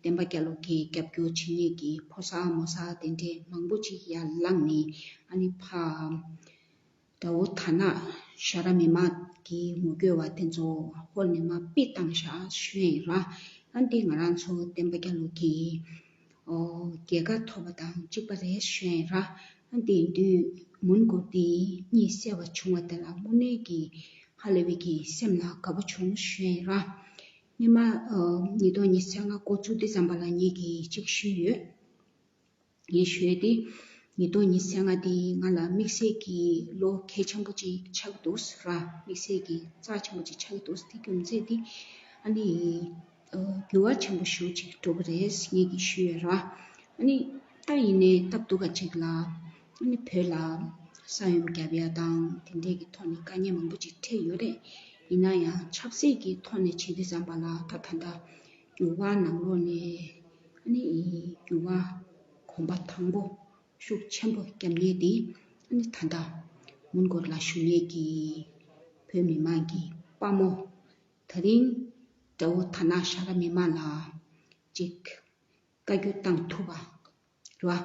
བསྟན་པ་རྒྱལ་ལོ་གི་རྒྱབ་སྐྱོར་བྱེད་མཁན་གི་ཕོ་གསར་མོ་གསར་དེ་འདྲས་མང་པོ་ཅིག་ཡར་ལངས་ནས་ཨ་ནི་ཕ་དགྲ་བོ་དར་ནག་ཤ་ར་མི་མང་གི་ངོ་རྒོལ་བ་དེ་ཚོ་ཧོལ་ནས་མར་ཕུད་བཏང་ཤག་ཞུ་ཡ་ཡིན་ར། ཨ་འདི་ང་རང་ཚོ་བསྟན་པ་རྒྱལ་ལོ་གི་ཨོ་རྒྱལ་ཁ་ཐོབ་པ་དང་གཅིག་པ་རེད་ཞུ་ཡ་ཡིན་ར། ཨ་འདི་དུས་མོན་གྷོ་དེ་གཉིད་སད་པ་བྱུང་བ་དེ་ལ་དངོས་གནས་ཀྱི་ཧ་ལས་པའི་གི་སེམས་ལ་དགའ་པོ་བྱུང་ཞུ་ཡ་ཡིན་ར། སྔོན་མ་ཨོ་ཉིས་སྟོང་ཉི་ཤུ་རྩ་ལྔ་འགོ་བཙུགས་དུས་ཙམ་པ་ལ་ངེད་ཀྱིས་གཅིག་ཞུས་ཡོད། ངས་ཞུས་ཏེ། ཉིས་སྟོང་ཉི་ཤུ་རྩ་ལྔ་དེ་ང་ལ་དམིགས་བསལ་གྱི་ལོ་གལ་ཆེན་པོ་ཅིག་ཆགས་འདུག་ཟེར་ར། དམིགས་བསལ་གྱི་རྩ་ཆེན་པོ་ཅིག་ཆགས་འདུག་ཟེར། དེ་རྒྱུ་མཚན་དེ་ཨ་ནི་ཨ་འགྱུར་བ་ཆེན་པོ་ཞེ་པོ་ཅིག་འགྲོ་གི་རེད་ཟེར་ངེད་ཀྱིས་ཞུས་ཡོད་ར། ཨ་ནི་ད་ཡིན་ནའི་སྟབས་སྡུག་ག་ཅིག་ལ་ཨ་ནི་བོད་ལ་ས་ཡོམ་བརྒྱབ་ཡ་དང་དེ་འདྲས་ཀྱི་ཐོག་ནས་དཀའ་ངལ་མང་པོ་ཅིག་འཕྲད་ཡོད་རེད། ཡིན་ན་ཡང་ཆབ་སྲིད་ཀྱི་ཐོག་ནས་བྱེད་དུས་ཙམ་པ་ལ་ད་ད་ལྟ་འགྱུར་བ་ནང་ལོགས་ནས་ཨ་ནི་འགྱུར་བ་གོམ་པ་དང་པོ་ཤུགས་ཆེན་པོ་བརྒྱབ་མཁན་དེ་ཨ་ནི་ད་ལྟ་མོན་གྷོ་ལ་བཞུགས་མཁན་གྱི་བོད་མི་མང་གི་དཔའ་མོ། ད་རིང་དགྲ་བོ་དར་ནག་ཤ་ར་མི་མང་ལ་ཅིག་བཀའ་བཀྱོན་བཏང་ཐུབ་པ་རེད་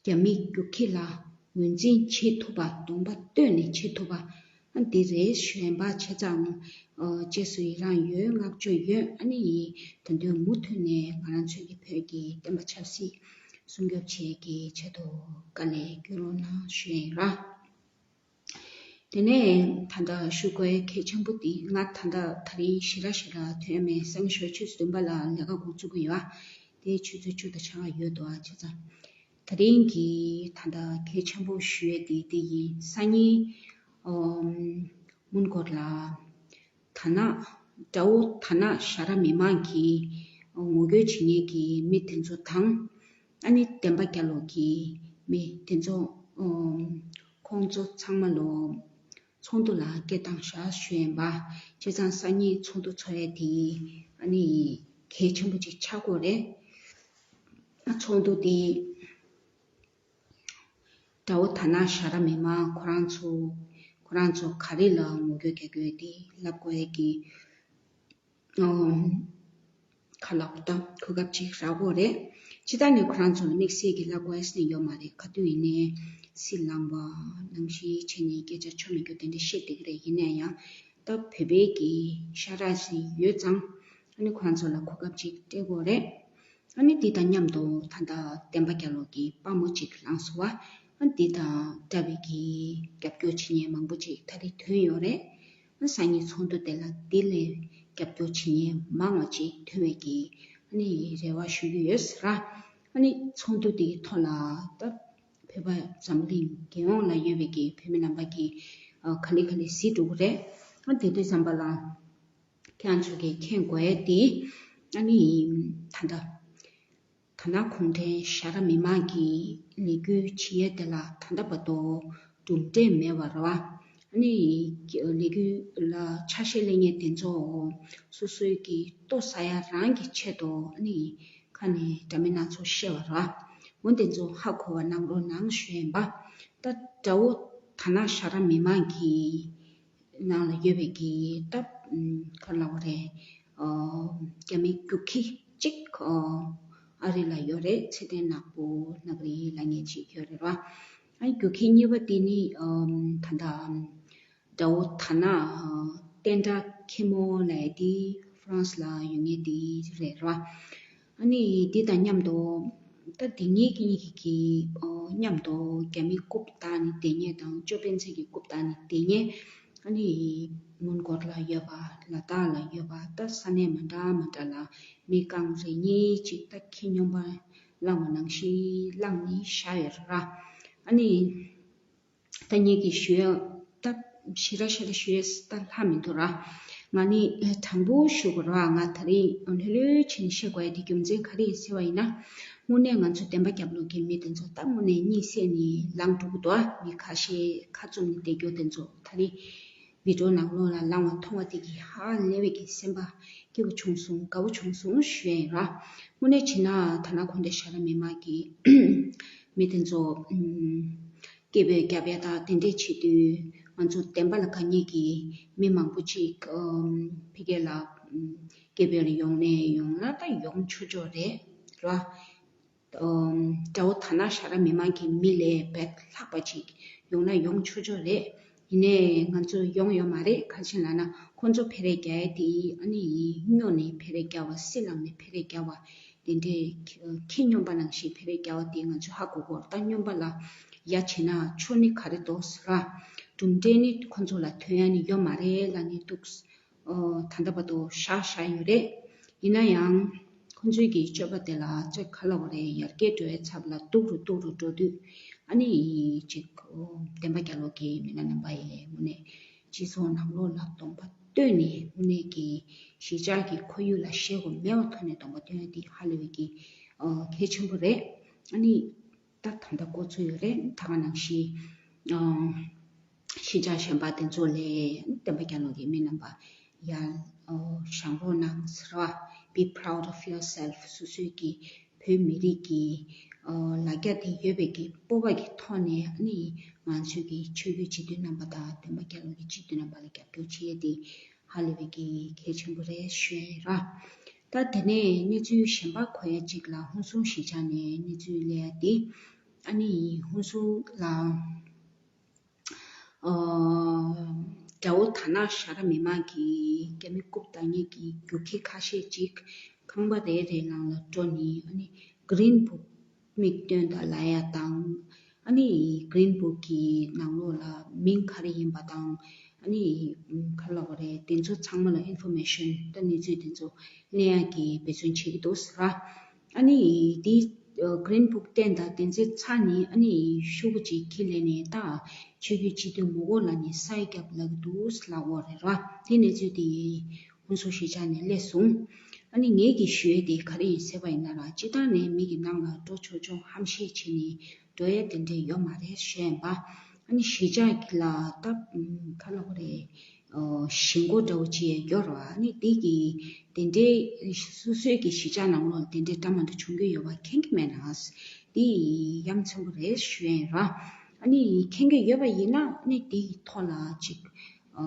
བ། རྒྱ་མི་རྒྱུག་ཁྱི་ལ་ངོས་འཛིན་བྱེད་ཐུབ་པ། གདོང་པ་སྟོན་ནས་བྱེད་ཐུབ་པ་ཨ་འདི་རེད་ཞུ་ཡིན་པ། བྱས་ཙང་ཨ་རྗེས་སུ་ཡི་རང་ཡོད། བསྔགས་བརྗོད་ཡོད། ཨ་ནི་ཡིན་ད་དུང་མུ་མཐུད་ནས་ང་རང་ཚོའི་གི་བོད་ཀྱི་བསྟན་པ་ཆབ་སྲིད་སྲུང་སྐྱོབ་བྱེད་ཀྱི་ཆེད་དུ་དཀའ་ལས་སྐྱོན་རོགས་གནང་ཞུ་ཡིན་ར། དེ་ནས་ད་ལྟ་ཞུ་དགོས་གལ་ཆེན་པོ་དེ་ང་ད་ལྟ་ད་རིང་ཞེ་དྲག་ཞེ་དྲག་ཐོན་མེད། སང་ཞོགས་ཆུ་ཚོད་བདུན་པ་ལ་ལས་ཀ་འགོ་བཙུགས་ཀྱི་ཡོད། དེ་ཆུ་ཚོད་བཅུ་དང་ཕྱེད་ཀ་ཡོད་འདུག་ཨ། བྱས་ཙང་ད་རིང་གི་ད་ལྟ་གལ་ཆེན་པོ་ཞུ་ཡས་དེ་དེ་ཡིན། སང་ཉིན་ཨོམ་མོན་གྷོ་ལ་དར་ནག་དགྲ་བོ་དར་ནག་ཤ་ར་མི་མང་གི་ངོ་རྒོལ་བྱེད་མཁན་གྱི་མི་དེ་ཚོ་དང་། ཨ་ནི་བསྟན་པ་རྒྱལ་ལོ་གི་མི་དེ་ཚོ་ཨོམ་ཁོང་ཚོ་ཚང་མ་ལོ་ཚོགས་འདུ་ལ་སྐད་བཏང་ཤག་ཞུ་ཡིན་པ། བྱས་ཙང་སང་ཉིན་ཚོགས་འདུ་ཚོགས་ཡས་དེ་ཨ་ནི་གལ་ཆེན་པོ་ཅིག་ཆགས་ཀྱི་ཡོད་རེད། ཚོགས་འདུ་དེ་དགྲ་བོ་དར་ནག་ཤ་ར་མི་མང་ཁོ་རང་ཚོ་ཁོ་རང་ཚོ་ག་རེ་ལ་ངོ་རྒོལ་རྒྱག་གི་ཡོད་དེ་ལབ་དགོས་ཡས་ཀྱི་ཨོ། ཁ་ལག་པ་དང་གོ་སྐབས་ཅིག་རག་གི་ཡོད་རེད། ཇི་ལྟར་ནས་ཁོ་རང་ཚོ་ལ་དམིགས་བསལ་གྱི་ལབ་དགོས་ཡས་ནི་ཡོད་མ་རེད། ག་དུས་ཡིན་ནའི་སྲིད་ལངས་པ་ནང་བཞིན་བྱས་ནས་སྐད་ཆ་ཆོ་མི་རྒྱུ་དེ་འདྲ་བཤད་བསྡད་ཀྱི་རེད། ཡིན་ན་ཡང་ད་བོད་པའི་གི་ཤ་ར་ཞིག་ཡོད་ཙང་ཨ་ནི་ཁོ་རང་ཚོ་ལ་གོ་སྐབས་ཅིག་སྤྲད་ཀྱི་ཡོད་རེད། ཨ་ནི་འདི་དང་མཉམ་དུ་ད་ལྟ་བསྟན་པ་རྒྱལ་ལོ་གི་དཔའ་མོ་ཅིག་ལངས་སོང་བ། ཨ་འདི་དང་འདྲ་བའི་གི་རྒྱབ་སྐྱོར་བྱེད་མཁན་མང་པོ་ཅིག་ད་རེས་ཐོན་ཡོད་རེད། ཨ་སང་ཉིན་ཚོགས་འདུ་དེ་ལ་འདི་ལས་རྒྱབ་སྐྱོར་བྱེད་མཁན་མང་བ་ཅིག་ཐོན་པའི་གི་ཨ་ནི་རེ་བ་ཞུ་གི་ཡོད་ཟེར་ར། ཨ་ནི་ཚོགས་འདུ་དེའི་ཐོག་ལ་ད་བོད་པ་འཛམ་གླིང་རྒྱལ་ཡོངས་ལ་ཡོད་པའི་གི་བོད་མི་རྣམ་པ་གི་ཨ་ག་ལེ་ག་ལེ་གཟིགས་འགྲོ་གི་རེད། ཨ་དེ་དུས་ཙམ་པ་ལ། ཁྱེད་རང་ཚོ་གིས་མཁྱེན་དགོས་ཡས་དེ། ཨ་ནི་ད་ལྟ་ད་ནང་གུང་ཁྲན་ཞྭ་ར་མི་མང་གི་ལས་འགུལ་བྱེད་ཡས་དེ་ལ་ད་ལྟ་བར་དུ་གྲུབ་འབྲས་མེད་པ་རེད་བ། ཨ་ནི་ལས་འགུལ་ལ་ཆ་ཤས་ལེན་མཁན་དེ་ཚོ་སོ་སོའི་གི་ལྟོ་ཟ་ཡ་རང་གི་ཆེད་དུ་ཨ་ནི་ཁ་ནས་འདྲ་མིན་སྣ་ཚོགས་བཤད་པ་རེད་བ། འོ་དེ་ཚོ་ཧ་གོ་བ་གནང་རོགས་གནང་ཞུ་ཡིན་པ། ད་དགྲ་བོ་ད་ནང་ཞྭ་ར་མི་མང་གི་ནང་ལ་ཡོད་པའི་གི་ད་ག་ལབ་དགོས་རེད། རྒྱ་མི་རྒྱུག་ཁྱི་གཅིག་ཨ་རི་ལ་ཡོད་རེད། ཚེ་བརྟན་ནག་པོ་ནག་རི་ལབ་མཁན་གཅིག་ཡོད་རེད་བ། ཨ་རྒྱུག་ཁྱི་གཉིས་པ་དེ་ནི་ད་ལྟ་དགྲ་བོ་ད་ནང་བསྟན་དགྲ་ཁེ་མོ་ལབ་ཡ་དེ་ཧྥ་རན་སི་ལ་ཡོད་མཁན་དེ་རེད་བ། ཨ་ནི་འདི་དང་མཉམ་དུ་ད་འདི་གཉིས་ཀྱི་གཉིས་ཀྱི་གི་ཨོ་མཉམ་དུ་རྒྱ་མི་རྐུབ་བཏགས་ནས་བསྡད་མཁན་དང་ཅོ་པན་ཚེ་གི་རྐུབ་བཏགས་ནས་བསྡད་མཁན། ཨ་ནི་མོན་གྷོ་ལ་ཡོད་པ་ལ་དྭགས་ལ་ཡོད་པ་ད་ས་གནས་མ་འདྲ་མ་འདྲ་ལ་མི་རྐང་རེ་གཉིས་ཅིག་ད་ཁྱི་སྨྱོན་པ་བླངས་པ་ནང་བཞིན་བླངས་ནས་བཞག་ཡོད་རེད་ར། ཨ་ནི། ད་ངེད་ཀྱིས་ཞུ་ཡ་ད་ཞེ་དྲག་ཞེ་དྲག་ཞུ་ཡས་ད་ལྷག་མི་འདུག་ར། ང་ནི་དྲང་པོ་ཞུ་དགོས་ར། ང་ད་རེས་ལྷོད་ལྷོད་བྱས་ནས་བཤད་དགོས་ཡ་དེ་རྒྱུ་མཚན་ག་རེ་ཡིན་ཟེར་བ་ཡིན་ན། དངོས་གནས་ང་ཚོ་བདེན་པ་རྒྱབ་ལོགས་ཀྱི་མི་དེ་ཚོ་ད་དངོས་གནས་གཉིད་སད་ནས་ལངས་འགྲོ་གི་འདུག་ཨ། མི་ཁ་ཤས་ཁ་བཙུམ་ནས་བསྡད་རྒྱུ་དེ་ཚོ་ད་རེས་བི་ཌིའོ་ནང་ལོགས་ལ་ལངས་པ་མཐོང་བ་དེ་གིས་ཧ་ལས་པའི་གི་སེམས་པ་སྐྱིད་པོ་བྱུང་སོང་དགའ་པོ་བྱུང་སོང་ཞུ་ཡ་ཡིན་ར། དངོས་གནས་བྱས་ན་ད་ནང་གུང་ཁྲན་ཞྭ་ར་མི་མང་གི་མི་དེ་ཚོ་སྐད་འབོད་རྒྱབ་ཡ་དང་དེ་འདྲས་བྱེད་དུས་ང་ཚོ་བདེན་པ་ལ་དགའ་མཁན་གྱི་མི་མང་པོ་ཅིག་ཕ་གི་ལ་སྐད་འབོད་ལ་ཡོང་ནས་ཡོང་ན་ད་ཡོང་ཆོག་ཆོག་རེད་ར། དགྲ་བོ་ད་ནང་ཞྭ་ར་མི་མང་གི་མི་ལས་བེད་ལྷག་པ་ཅིག་ཡོང་ན་ཡོང་ཆོག་ཆོག་རེད། ཡིན་ནའི་ང་ཚོ་ཡོང་ཡོད་མ་རེད། ག་རེ་བྱས་ལབ་ན་ཁོང་ཚོ་འཕེན་རེས་རྒྱག་ཡ་དེ་ཨ་ནི་སྨྱོ་ནས་འཕེན་རེས་རྒྱག་པ་སྲིད་ལངས་ནས་འཕེན་རེས་རྒྱག་པ། དེ་འདྲའི་ཁྱི་སྨྱོན་པ་ནང་བཞིན་འཕེན་རེས་རྒྱག་པ་དེ་ང་ཚོས་ཧ་གོ་གོ་རེད། ད་སྨྱོན་པ་ལ་ཡ་བྱས་ན་ཆོ་ནི་ག་རེ་འདུག་ཟེར་ར། གྲུབ་འབྲས་ནི་ཁོ་ཚོ་ལ་ཐོན་ཡ་ནི་ཡོད་མ་རེད་ལབ་ནས་འདུག་ཨོ། ད་ལྟ་བར་དུ་བཞག་བཞག་ཡོད་རེད། ཡིན་ན་ཡང་ཁོ་ཚོའི་གི་སྤྱོད་པ་དེ་ལ་ཅིག་ག་ལབ་དགོས་རེད། ཡར་རྒྱས་འགྲོ་བའི་ཚབ་ལ་སྡུག་རུ་སྡུག་རུ་འགྲོ་དུས་ཨ་ནི་ཅིག་ཨོ། བདེན་པ་རྒྱབ་ལོགས་ཀྱི་མི་སྣ་རྣམ་པ་ཡིན་ནའི་སྤྱི་ཚོགས་ནང་ལོགས་ལ་གདོང་པ་སྟོན་ནས་དངོས་གནས་ཀྱི་གཞིས་ཆགས་ཀྱི་ཁོར་ཡུག་ལ་ཞེད་སྒོ་མེད་པའི་ཐོག་ནས་གདོང་པ་སྟོན་ཡ་དེ་ཧ་ལས་པའི་གི་ཨ་གལ་ཆེན་པོ་རེད། ཨ་ནི་ད་ད་ལྟ་འགོ་ཚུགས་ཡོད་རེད། ད་ག་ནང་བཞིན་ཨ་གཞིས་ཆགས་གཞན་པ་དེ་ཚོ་ལ་བདེན་པ་རྒྱབ་ལོགས་ཀྱི་མི་རྣམ་པ་ཡར་ཨ་བཞེངས་རོགས་གནང་ཟེར་བ། Be proud of yourself. སོ་སོའི་གི་བོད་མི་རིགས་ཀྱི་ཨ་ལ་རྒྱ་དེ་ཡོད་པའི་གི་སྤོབས་པ་གི་ཐོག་ནས་ཨ་ནི་ང་ཚོའི་གི་ཆོས་བརྒྱུད་སྤྱི་འཐུས་རྣམ་པ་དང་བདེན་པ་རྒྱབ་ལོགས་ཀྱི་སྤྱི་འཐུས་རྣམ་པ་ལ་རྒྱབ་སྐྱོར་བྱེད་ཡས་དེ་ཧ་ལས་པའི་གི་གལ་ཆེན་པོ་རེད་ཞུ་ཡ་ཡིན་ར། ད་དེ་ནས་གནས་ཚུལ་གཞན་པ་གོ་ཡ་གཅིག་ལ་ཧུན་སུར་གཞིས་ཆགས་ནས་གནས་ཚུལ་སླེབས་ཡ་དེ། ཨ་ནི་ཧུན་སུར་ལ་ཨ་དགྲ་བོ་ད་ནང་ཞྭ་ར་མི་མང་གིས་རྒྱ་མི་རྐུབ་བཏགས་མཁན་གྱི་རྒྱུག་ཁྱི་ཁ་ཤས་ཅིག་ཁང་པ་རེ་རེ་ནང་ལ་འགྲོ་ནས་ཨ་ནི་Green Book མིག་སྟོན་དང་ལབ་ཡ་དང་། ཨ་ནི་Green Book གི་ནང་ལོགས་ལ་མིང་ག་རེ་ཡིན་པ་དང་། ཨ་ནི་ག་རེ་ལབ་དགོས་རེད། དེ་ཚོ་ཚང་མ་ལ་ཨིན་ཕོར་མེ་ཤན་ད་གནས་ཚུལ་དེ་ཚོ་གླེང་ཡ་གི་འབད་བརྩོན་བྱེད་ཀྱི་འདུག་ཟེར་བ། ཨ་ནི་དེ་Green Book བསྟན་དང་དེ་ཚོ་ཚར་ནས་ཨ་ནི་ཤོག་བུ་ཅིག་འཁྱེར་སླེབས་ནས་ད་ཆོས་བརྒྱུད་སྤྱི་འཐུས་མི་དགོས་ལབ་ནས་ས་ཡ་རྒྱབ་ལབ་ཀྱི་འདུག་ལབ་དགོས་རེད་ར། དེ་གནས་ཚུལ་དེ་ཧུན་སུར་གཞིས་ཆགས་ནས་སླེབས་སོང་། ཨ་ནི་ངེད་ཀྱིས་ཞུ་ཡས་དེ་ག་རེ་ཡིན་ཟེར་བ་ཡིན་ན་ར། སྤྱིར་བཏང་ནས་མི་གི་ནང་ལ་འགྲོ་ཆོག་ཆོག་ཧམ་བཤད་བྱས་ནས་འགྲོ་ཡས་དེ་འདྲས་ཡོད་མ་རེད་ཞུ་ཡིན་པ། ཨ་ནི་གཞིས་ཆགས་ཀྱི་ལ་ད་ག་ལབ་དགོས་རེད། ཨོ། གཞིས་འགོ་འདྲ་བོ་ཅིག་ཡོད་རེད་བ། ཨ་ནི་དེ་གི་དེ་འདྲས་སོ་སོའི་གི་གཞིས་ཆགས་ནང་ལོགས་དེ་འདྲས་འདྲ་མི་འདྲ་བྱུང་གི་ཡོད་པ་མཁྱེན་གི་མེད་ན། དེ་ཡ་མཚན་པོ་རེད་ཞུ་ཡིན་ར། ཨ་ནི་མཁྱེན་གི་ཡོད་པ་ཡིན་ན་ཨ་ནི་དེ་གི་ཐོག་ལ་ཅིག་ཨ་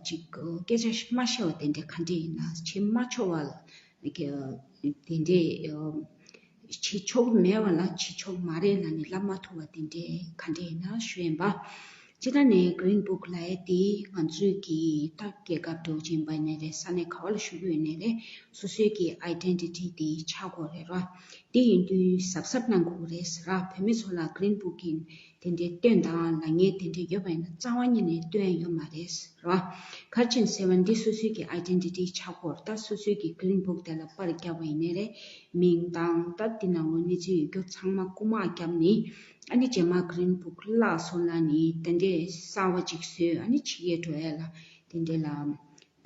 ཅིག་སྐད་ཆ་མ་བཤད་པ་དེ་འདྲས་ག་འདྲས་ཡིན་ན། བྱེད་མ་ཆོག་པ་ལ་དེ་འདྲས་བྱེད་ཆོག་མེད་པ་ལ་བྱེད་ཆོག་མ་རེད་ལབ་ནས་ལབ་མ་ཐུབ་པ་དེ་འདྲས་ག་འདྲས་ཡིན་ན་ཞུ་ཡིན་པ། སྤྱིར་བཏང་ནས་Green Book ལབ་ཡ་དེ་ང་ཚོའི་གི་ད་རྒྱལ་ཁབ་འདྲ་བོ་ཅིག་ཡིན་པ་ཡིན་ནའི་རེད། ས་གནས་ག་བ་ལ་བཞུགས་ཀྱི་ཡོད་ནའི་རེད། སོ་སོའི་གི་Identity དེ་ཆགས་དགོས་རེད་ར། དེ་ཡིན་དུས་གཟབ་གཟབ་གནང་དགོས་རེད་ཟེར་ར། བོད་མི་ཚོ་ལ་Green Book གི་དེ་འདྲའི་སྟོན་དང་ལབ་མཁན་དེ་འདྲའི་ཡོད་པ་ཡིན་ན་རྩ་བ་ཉིད་ནས་སྟོན་ཡ་ཡོད་མ་རེད་ཟེར་ར། ག་རེ་བྱས་ཟེར་བ་ན་འདི་སོ་སོའི་གི་Identity ཆགས་དགོས་རེད། ད་སོ་སོའི་གི་Green Book དེ་ལ་པར་བརྒྱབ་པ་ཡིན་ནའི་རེད། མིང་དང་ད་འདི་ནང་ལོགས་གནས་ཚུལ་ཡོད་རྒྱུ་ཚང་མ་རྐུ་མ་བརྒྱབ་ནས་ཨ་ནི་རྗེས་མ་Green Book བརླག་སོང་ལབ་ནས་དེ་འདྲའི་གསར་བ་ཅིག་བཟོས། ཨ་ནི་ཕྱི་རྒྱལ་འགྲོ་ཡ་ལ་དེ་འདྲའི་ལ།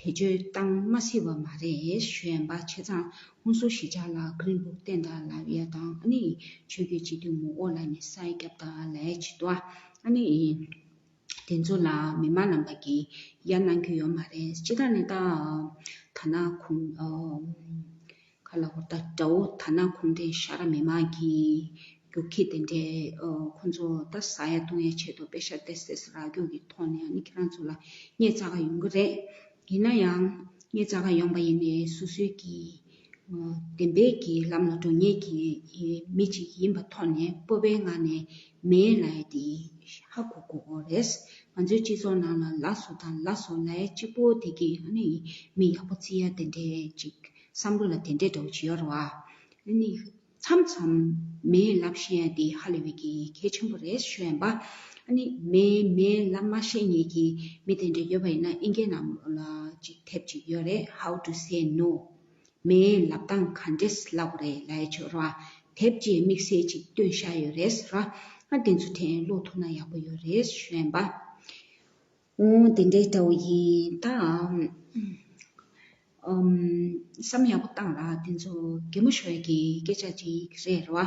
བེད་སྤྱོད་བཏང་མ་སྲིད་པ་མ་རེད་ཞུ་ཡན་པ། བྱས་ཙང་ཧུན་སུར་གཞིས་ཆགས་ལ་Green Book བསྟན་དང་ལབ་ཡ་དང་། ཨ་ནི་ཆོས་བརྒྱུད་སྤྱི་འཐུས་མང་པོ་ལ་ནི་ས་ཡ་བརྒྱབ་དང་ལབ་ཡ་བྱེད་དོ། ཨ་ནི་དེ་ཚོ་ལ་མི་མང་རྣམ་པ་གིས་ཡ་གནང་རྒྱུ་ཡོད་མ་རེད། སྤྱིར་བཏང་ནས་ད་ད་ན་ཁུང་ཨ་ག་ལ་གོ་ད་དགྲ་བོ་ད་ན་ཁུང་ཏྲེ་ཤ་ར་མི་མང་གི་རྒྱུག་ཁྱི་དེ་འདྲའི་ཨ་ཁོང་ཚོ་ད་ཟ་ཡ་བཏུང་ཡ་ཆེད་དུ་པེ་ཤ་ཏེ་སེ་སི་རག་རྒྱུ་གི་ཐོག་ནས་ཨ་ནི་ཁྱེད་རང་ཚོ་ལ་རྙེད་ཚ་ག་ཡོང་གི་རེད། ཡིན་ན་ཡང་རྙེད་ཚ་ག་ཡོང་པ་ཡིན་ནའི་སོ་སོའི་གི་ཨ་བདེན་པའི་གི་ལམ་ལ་འགྲོ་མཁན་གྱི་མི་གཅིག་ཡིན་པ་ཐོག་ནས་སྤོབས་པའི་ངང་ནས་མེད་ལབ་ཡ་དེ་ཧ་གོ་དགོས་ཀྱི་རེད། ང་ཚོའི་སྤྱི་ཚོགས་ནང་ལ་ལགས་སོ་དང་ལགས་སོ་ལབ་ཡ་གཅིག་པོ་དེ་གིས་ཨ་ནི་མི་ཡག་པོ་བརྩི་ཡ་དེ་འདྲའི་ཅིག་བསམ་བློ་ལ་དེ་འདྲའི་འདྲ་བོ་ཅིག་ཡོད་རེད་བ། ཨ་ནི་མཚམས་མཚམས་མེད་ལབ་ཤེས་ཡ་དེ་ཧ་ལས་པའི་གི་གལ་ཆེན་པོ་རེད་ཞུ་ཡན་པ། ཨ་ནི་མེད་མེད་ལབ་མ་ཤེས་མཁན་གྱི་མི་དེ་འདྲ་ཡོད་པ་ཡིན་ན་ཨིན་སྐད་ནང་ལ་ཅིག་དེབ་ཅིག་ཡོད་རེད། How to say no། མེད་ལབ་སྟངས་ག་འདྲས་ལབ་དགོས་རེད་ལབ་ཡ་ཅིག་ཡོད་རེད་བ། དེབ་ཅིག་དམིགས་བསལ་ཅིག་བཏོན་བཞག་ཡོད་རེད་ཟེར་བ། ཨ་དེ་ཚོ་དྲན་ཀློག་ཐུབ་ན་ཡག་པོ་ཡོད་རེད་ཞུ་ཡན་པ། འོ་དེ་འདྲའི་འདྲ་བོ་ཡིན་ད། ཨམ། བསམ་ཡག་པོ་བཏང་ར། དེ་ཚོ་གད་མོ་ཤོར་གྱི་སྐད་ཆ་ཅིག་རེད་ར་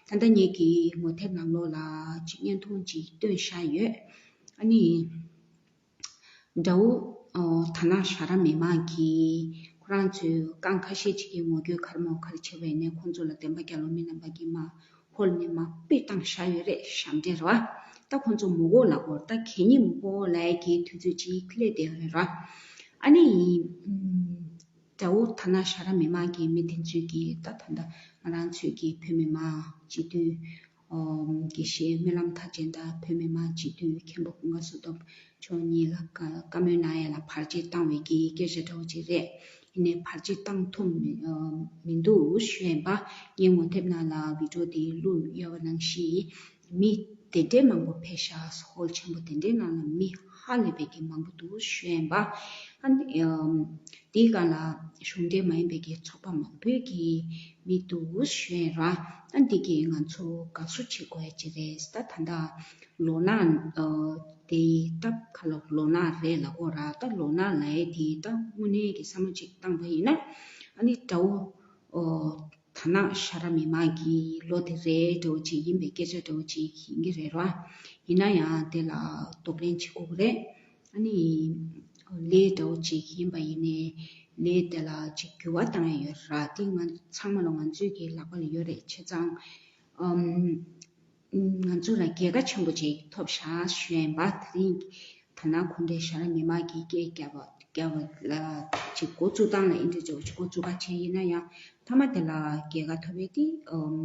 བ། ད་ལྟ་ངེད་ཀྱི་ངོ་དེབ་ནང་ལོགས་ལ་ཅིག་བརྙན་ཐུང་ཅིག་བཏོན་བཞག་ཡོད། ཨ་ནི། དགྲ་བོ་ཨོ་ད་ནང་ཤ་ར་མི་མང་གིས་ཁོ་རང་ཚོའི་རྐང་ཁ་ཤས་ཅིག་གིས་ངོ་རྒོལ་ག་རེ་མོ་ག་རེ་བྱས་པ་ཡིན་ནའི་ཁོང་ཚོ་ལ་བདེན་པ་རྒྱལ་ལོ་མི་རྣམ་པ་གིས་མ་ཧོལ་ནས་མ་དཔེ་བཏང་བཞག་ཡོད་རེད། ཞབས་འདྲེན་ར་བ། ད་ཁོང་ཚོ་མུ་གོ་ལ་གོ་ད་གད་སྙིགས་མུ་གོ་ལ་ཡ་གི་དུས་ཚོད་ཅིག་སླེབས་བསྡད་ཡོད་རེད་ར། ཨ་ནི་ཨུམ། དགྲ་བོ་ད་ནང་ཤ་ར་མི་མང་གི་མི་དེ་ཚོས་ཀྱིས་ད་ད་ལྟ་ང་རང་ཚོས་ཀྱི་བོད་མི་མང་སྤྱི་འཐུས་ཨོ་དགེ་བཤེས་སྨོན་ལམ་མཐར་ཕྱིན་དང་བོད་མི་མང་སྤྱི་འཐུས་མཁན་པོ་ཀུན་དགའ་བསོད་སྟོབས་མཆོག་གཉིས་ལ་བཀའ་བཀའ་མོལ་གནང་ཡ་ལ་བར་ཆད་བཏང་བའི་གི་སྐད་ཆ་འདྲ་བོ་ཅིག་རེད། ཡིན་ནའི་བར་ཆད་བཏང་ཐུབ་མི་ཨོ་མི་འདུག་ཞུ་ཡིན་པ། ངའི་ངོ་དེབ་ནང་ལ་བི་ཌིའོ་དེ་བླུགས་ཡོད་པ་ནང་བཞིན། མི་དེ་འདྲའི་མང་པོ་ཕེབས་ཤག་ཧོལ་ཆེན་པོ་དེ་འདྲའི་ནང་ལ་མི་ཧ་ལས་པའི་གི་མང་པོ་འདུག་ཞུ་ཡིན་པ། ཨ་ནི་ཨམ། དེའི་སྒང་ལ་གཞུང་འབྲེལ་མ་ཡིན་པའི་གི་ཚོགས་པ་མང་པོའི་གི་མི་འདུག་ཞུ་ཡིན་ར། ཨ་འདི་གིས་ང་ཚོ་དགའ་བསུ་བྱེད་དགོས་ཡ་ཅིག་རེད། ད་ད་ལྟ་ལོ་ན་ཨ་དེ་ད་ག་ལོ་ལོ་ན་རེད་ལབ་དགོས་ར། ད་ལོ་ན་ལབ་ཡ་དེ་ད་དངོས་གནས་ཀྱི་བསམ་བློ་ཅིག་བཏང་པ་ཡིན་ན་ཨ་ནི་དགྲ་བོ་ཨོ། ད་ནང་ཤ་ར་མི་མང་གི་ལོ་དེ་རེད་འདྲ་བོ་ཅིག་ཡིན་པའི་སྐད་ཆ་འདྲ་བོ་ཅིག་ཡིན་གྱི་རེད་ར། ཡིན་ན་ཡང་དེ་ལ་གདོང་ལེན་བྱེད་དགོས་ཀྱི་རེད། ཨ་ནི་ལས་འདྲ་བོ་ཅིག་ཡིན་པ་ཡིན་ནའི་ལས་དེ་ལ་ཅིག་འགྱུར་བ་བཏང་ཡ་ཡོད་ར། དེ་ང་ཚང་མ་ལ་ང་ཚོས་ཀྱི་ལག་པ་ལ་ཡོད་རེད། བྱས་ཙང་ཨམ། ང་ཚོ་ལ་རྒྱལ་ཁ་ཆེན་པོ་ཅིག་ཐོབ་ཤག་ཞུ་ཡིན་པ། དེ་རིང་ད་ནང་ཁོང་ཁྲོའི་ཤ་ར་མི་མང་གིས་སྐད་བརྒྱབ་པ་བརྒྱབ་པ་ལ་ཅིག་འགོ་བཙུགས་སྟངས་ལ་ཨིན་དྲི་ཅོག་ཅིག་འགོ་བཙུགས་པ་བྱས། ཡིན་ན་ཡང་མཐའ་མ་དེ་ལ་རྒྱལ་ཁ་ཐོབ་པའི་དེ་ཨམ་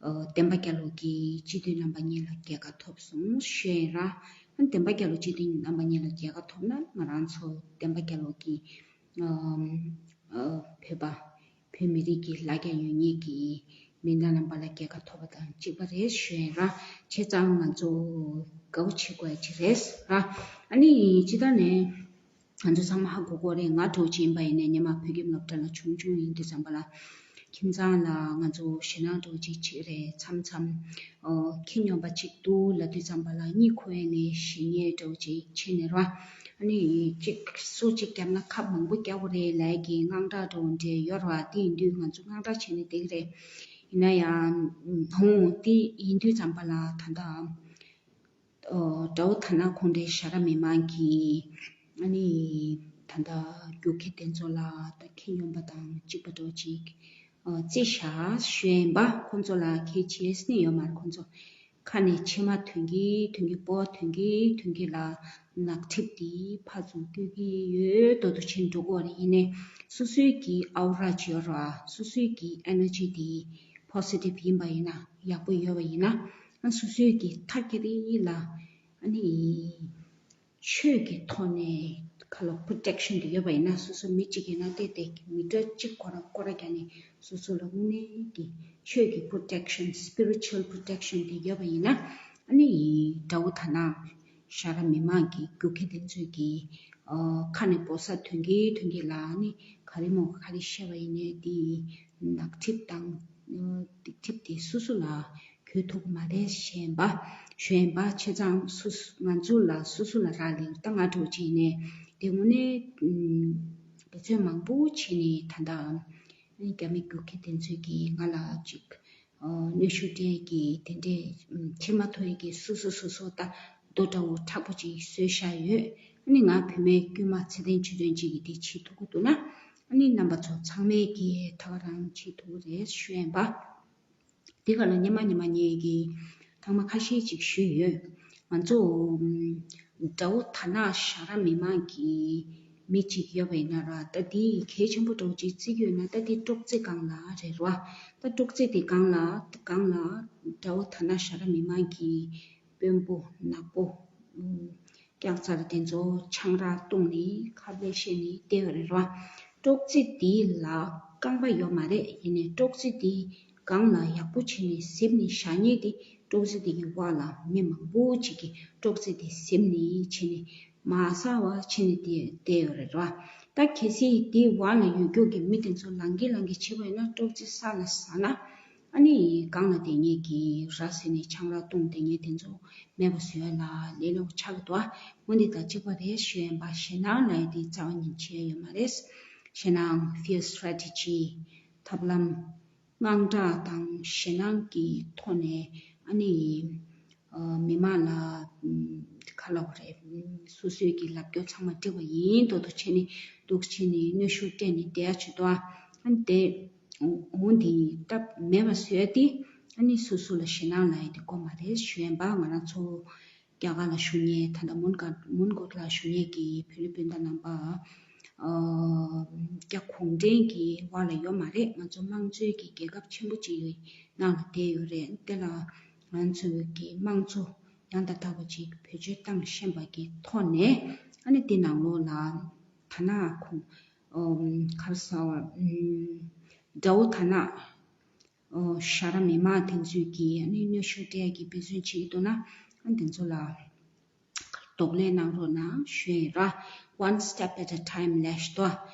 ཨ་བདེན་པ་རྒྱལ་ལོ་གིས་སྤྱི་འཐུས་རྣམ་པ་གཉིས་ལ་རྒྱལ་ཁ་ཐོབ་སོང་ཞུ་ཡིན་ར། བདེན་པ་རྒྱལ་ལོ་སྤྱི་འཐུས་རྣམ་པ་གཉིས་ལ་རྒྱལ་ཁ་ཐོབ་ན་ང་རང་ཚོ་བདེན་པ་རྒྱལ་ལོ་གིས་ཨམ་ཨ་བོད་པ་བོད་མི་རིགས་ཀྱི་ལ་རྒྱ་ཡོད་མཁན་གྱི་མི་སྣ་རྣམ་པ་ལ་རྒྱལ་ཁ་ཐོབ་པ་དང་གཅིག་པ་རེད་ཞུ་ཡིན་ར། བྱས་ཙང་ང་ཚོ་དགའ་བོ་བྱེད་དགོས་ཡ་ཅིག་རེད་ར། ཨ་ནི་སྤྱིར་བཏང་ནས་ང་ཚོ་ཚང་མ་ཧ་གོ་གོ་རེད། ང་འདྲ་བོ་ཅིག་ཡིན་པ་ཡིན་ནའི་སྔོན་མ་བོད་ཁྱིམ་སློབ་གྲྭ་ལ་ཆུང་ཆུང་ཡིན་དུས་ཙམ་པ་ལ་ཁྱིམ་ཚང་ལ་ང་ཚོ་ཞེད་སྣང་འདྲ་བོ་ཅིག་བྱེད་རེད། མཚམས་མཚམས་ཨོ་ཁྱི་སྨྱོན་པ་ཅིག་འདུག་ལབ་དུས་ཙམ་པ་ལ་གཉིད་ཁུག་ཡ་ནས་ཞེད་སྣང་འདྲ་བོ་ཅིག་བྱེད་ནས་ར། ཨ་ནི་གཅིག་སོ་གཅིག་བརྒྱབ་ན་ཁབ་མང་པོ་རྒྱག་དགོས་རེད་ལབ་ཀྱི་དངངས་སྐྲག་འདྲ་བོ་འདྲ་ཡོད་རེད་བ། དེ་ཡིན་དུས་ང་ཚོ་དངངས་སྐྲག་བྱས་ནས་བསྡད་ཀྱི་རེད། ཡིན་ན་ཡང་ཧོང་དེ་ཡིན་དུས་ཙམ་པ་ལ་ད་ལྟ་ཨོ་དགྲ་བོ་ད་ནང་ཁོང་ཁྲོའི་ཤ་ར་མི་མང་གིས་ཨ་ནི་ད་ལྟ་རྒྱུག་ཁྱི་དེ་ཚོ་ལ་ད་ཁྱི་སྨྱོན་པ་དང་གཅིག་པ་འདྲ་བོ་ཅིག་ཨོ་རྩིས་བཞག་ཞུ་ཡིན་པ། ཁོང་ཚོ་ལ་ཁྱི་བྱས་ནི་ཡོད་མ་རེད། ཁོང་ཚོ་ཁ་ནས་མཆི་མ་ཐོན་གྱི་ཐོན་གྱི་སྤོ་བ་ཐོན་གྱི་ཐོན་གྱི་ལ་ནག་ཁྲིབ་དེ་ཕར་ཚུར་སྐྱོད་ཀྱི་ཡོད་དོ་དོ་ཕྱིན་འགྲོ་གི་ཡོད་རེད། ཡིན་ནའི་སོ་སོའི་གི་ཨའོ་ར་ཅིག་ཡོད་རེད་བ། སོ་སོའི་གི་ཨེ་ནར་ཇི་དེ་པོ་སི་ཊིབ་ཡིན་པ་ཡིན་ན་ཡག་པོ་ཡོད་པ་ཡིན་ན་ཨ་སོ་སོའི་གི་ཐག་གི་རི་ལ་ཨ་ནི་ཆོས་ཀྱི་ཐོག་ནས་ཁ་ལོ་པོ་རོ་ཊེག་ཤན་དེ་ཡོད་པ་ཡིན་ན་སོ་སོ་མི་གཅིག་ཡིན་ན་ཏེ་ཏེ་མི་འདྲ་གཅིག་ཁོ་ར་སྐོར་ར་རྒྱག་ནས་སོ་སོ་ལ་དངོས་གནས་ཀྱི་ཆོས་ཀྱི་པོ་རོ་ཊེག་ཤན་སི་པི་རི་ཅུ་ཨལ་པོ་རོ་ཊེག་ཤན་དེ་ཡོད་པ་ཡིན་ན་ཨ་ནི་དགྲ་བོ་ད་ནང་ཤ་ར་མི་མང་གི་རྒྱུག་ཁྱི་དེ་ཚོས་ཀྱི་ཨ་ཁ་ནས་སྤོ་ས་ཐོན་གྱི་ཐོན་གྱི་ལ་ཨ་ནི་ག་རེ་མོ་ག་རེ་བཤད་པ་ཡིན་ནའི་དེ་ནག་ཁྲིབ་དང་ཨ་སྡིག་སྒྲིབ་དེ་སོ་སོ་ལ་གྱོད་ཐུབ་ཀྱི་མ་རེད་ཞེས་པ་ཞུ་ཡིན་པ། བྱས་ཙང་སོ་སོ་ང་ཚོ་ལ་སོ་སོ་ལ་རག་ལས་ད་ང་འདྲ་བོ་ཅིག་ནས་ དེ་དངོས་གནས་འབད་བརྩོན་མང་པོ་བྱས་ནས་ད་ལྟ་རྒྱ་མི་རྒྱུག་ཁྱི་དེ་ཚོས་ཀྱིས་ང་ལ་ཅིག་གནོན་ཤུགས་སྤྲད་ཀྱི་དེ་འདྲས་བྱེད་མ་ཐུབ་ཡས་ཀྱི་སོ་སོ་སོ་སོ་ད་རྡོ་འདྲ་བོ་མཁྲེགས་པོ་ཅིག་བཟོས་བཞག་ཡོད། ཨ་ནི་ང་བུད་མེད་དཀྱུས་མ་ཚད་ལྡན་ཆེ་ཐོན་ཅིག་གིས་དེ་བྱེད་ཐུབ་ཀྱི་འདུག་ན། ཨ་ནི་རྣམ་པ་ཚོ་ཚང་མས་ཀྱིས་ད་ག་རང་བྱེད་ཐུབ་ཀྱི་རེད་ཞུ་ཡིན་པ། དེ་ག་ལ་སྔོན་མ་སྔོན་མ་ངས་ཀྱིས་ཐེངས་མ་ཁ་ཤས་ཅིག་ཞུས་ཡོད། ང་ཚོ་དགྲ་བོ་དར་ནག་ཞ་ར་མི་མང་གི་མི་གཅིག་ཡོད་པ་ཡིན་ན་ར། ད་དེ་གལ་ཆེན་པོ་འདྲ་བོ་ཅིག་བརྩི་གི་ཡོད་ན། ད་དེ་ཀྲོག་ཙེ་སྒང་ལ་རེད་ར། ད་ཀྲོག་ཙེ་དེ་སྒང་ལ་སྒང་ལ་དགྲ་བོ་དར་ནག་ཞ་ར་མི་མང་གི་དཔོན་པོ་ནག་པོ། སྐྱག་རྫ་ར་དེ་ཚོ་ཆང་རག་བཏུངས་ནས་ཁ་ལས་བཤད་ནས་བསྡད་ཡོད་རེད་ར། ཀྲོག་ཙེ་དེ་ལ་རྐང་པ་ཡོད་མ་རེད། ཡིན་ནའི་ཀྲོག་ཙེ་དེ་སྒང་ལ་ཡག་པོ་བྱས་ནས་གཟིབ་ནས་བཞག་མཁན་དེ། ཀྲོག་ཙེ་དེ་གི་བར་ལ་མི་མང་པོ་ཅིག་གིས་ཀྲོག་ཙེ་དེ་གཟིབ་ནས་བྱས་ནས་མ་ཟ་བ་བྱས་ནས་བསྡད་བསྡད་ཡོད་རེད་ར། ད་གལ་སྲིད་དེའི་བར་ལ་ཡོད་རྒྱུ་གི་མི་དེ་ཚོ་ལངས་ཀྱི་ལངས་ཀྱི་བྱས་པ་ཡིན་ན། ཀྲོག་ཙེ་ས་ལ་ཟག་ན། ཨ་ནི་སྒང་ལ་བསྡད་མཁན་གྱི་ར་བཟི་ནས་ཆང་རག་བཏུངས་བསྡད་མཁན་དེ་ཚོ་མེད་པ་བཟོ་ཡ་ལ་ལས་སླ་པོ་ཆགས་ཀྱི་འདུག་ཨ། འོ་འདི་དང་གཅིག་པ་རེད་ཞུ་ཡིན་པ། ཞེད་སྣང་ལབ་ཡ་དེ་རྩ་བ་ཉིད་བྱེད་ཡ་ཡོད་མ་རེད། ཞེད་སྣང་། Fear Strategy། ཐབས་ལམ། དངངས་སྐྲག་དང་ཞེད་སྣང་གི་ཐོག་ནས་ཨ་ནི་ཨ་མི་མང་ལ་ཨ་ག་ལབ་དགོས་རེད། སོ་སོའི་གི་ལབ་སྐྱོར་ཚང་མ་འགྲིག་པ་ཡིན་མདོག་མདོག་བྱས་ནས་འདུག་བྱས་ནས་གནོན་ཤུགས་སྤྲད་ནས་བསྡད་ཡ་བྱེད་དོ། ཨ་ནི་དེ་འོ་འདི་སྟབས་མེད་པ་བཟོས་ཏེ། ཨ་ནི་སོ་སོ་ལ་ཞེད་སྣང་ལབ་ཡ་དེ་དགོས་མ་རེད་ཞུ་ཡིན་པ། ང་རང་ཚོ་རྒྱ་གར་ལ་བཞུགས་མཁན། ད་ལྟ་མོན་གྷོ་མོན་གྷོ་ལ་བཞུགས་མཁན་གྱི་བོད་རིགས་སྤུན་ཟླ་རྣམ་པ། ཨ་རྒྱ་གུང་ཁྲན་གྱི་བར་ལ་ཡོད་མ་རེད། ང་ཚོ་དམངས་གཙོའི་གི་རྒྱལ་ཁབ་ཆེན་པོ་ཅིག་ནང་ལ་བསྡད་ཡོད་རེད། དེ་ལ་ང་ཚོའི་གི་དམངས་གཙོ་ཡང་དང་དག་པ་ཅིག་བེད་སྤྱོད་བཏང་ཤེས་པ་གི་ཐོག་ནས། ཨ་ནི་དེ་ནང་ལོགས་ལ་དར་ནག་ཁོང་ཨ་ག་རེ་ཟེར་བ། ཨ་དགྲ་བོ་དར་ནག་ཨོ་ཞ་ར་མི་མང་དེ་ཚོས་ཀྱིས་ཨ་ནི་གནོན་ཤུགས་སྤྲད་ཀྱི་འབད་བརྩོན་བྱེད་ཀྱི་འདུག་ན། ཨ་དེ་ཚོ་ལ་གདོང་ལེན་གནང་རོགས་གནང་ཞུ་ཡིན་ར། One step at a time ལབ་ཤི་ཏོ།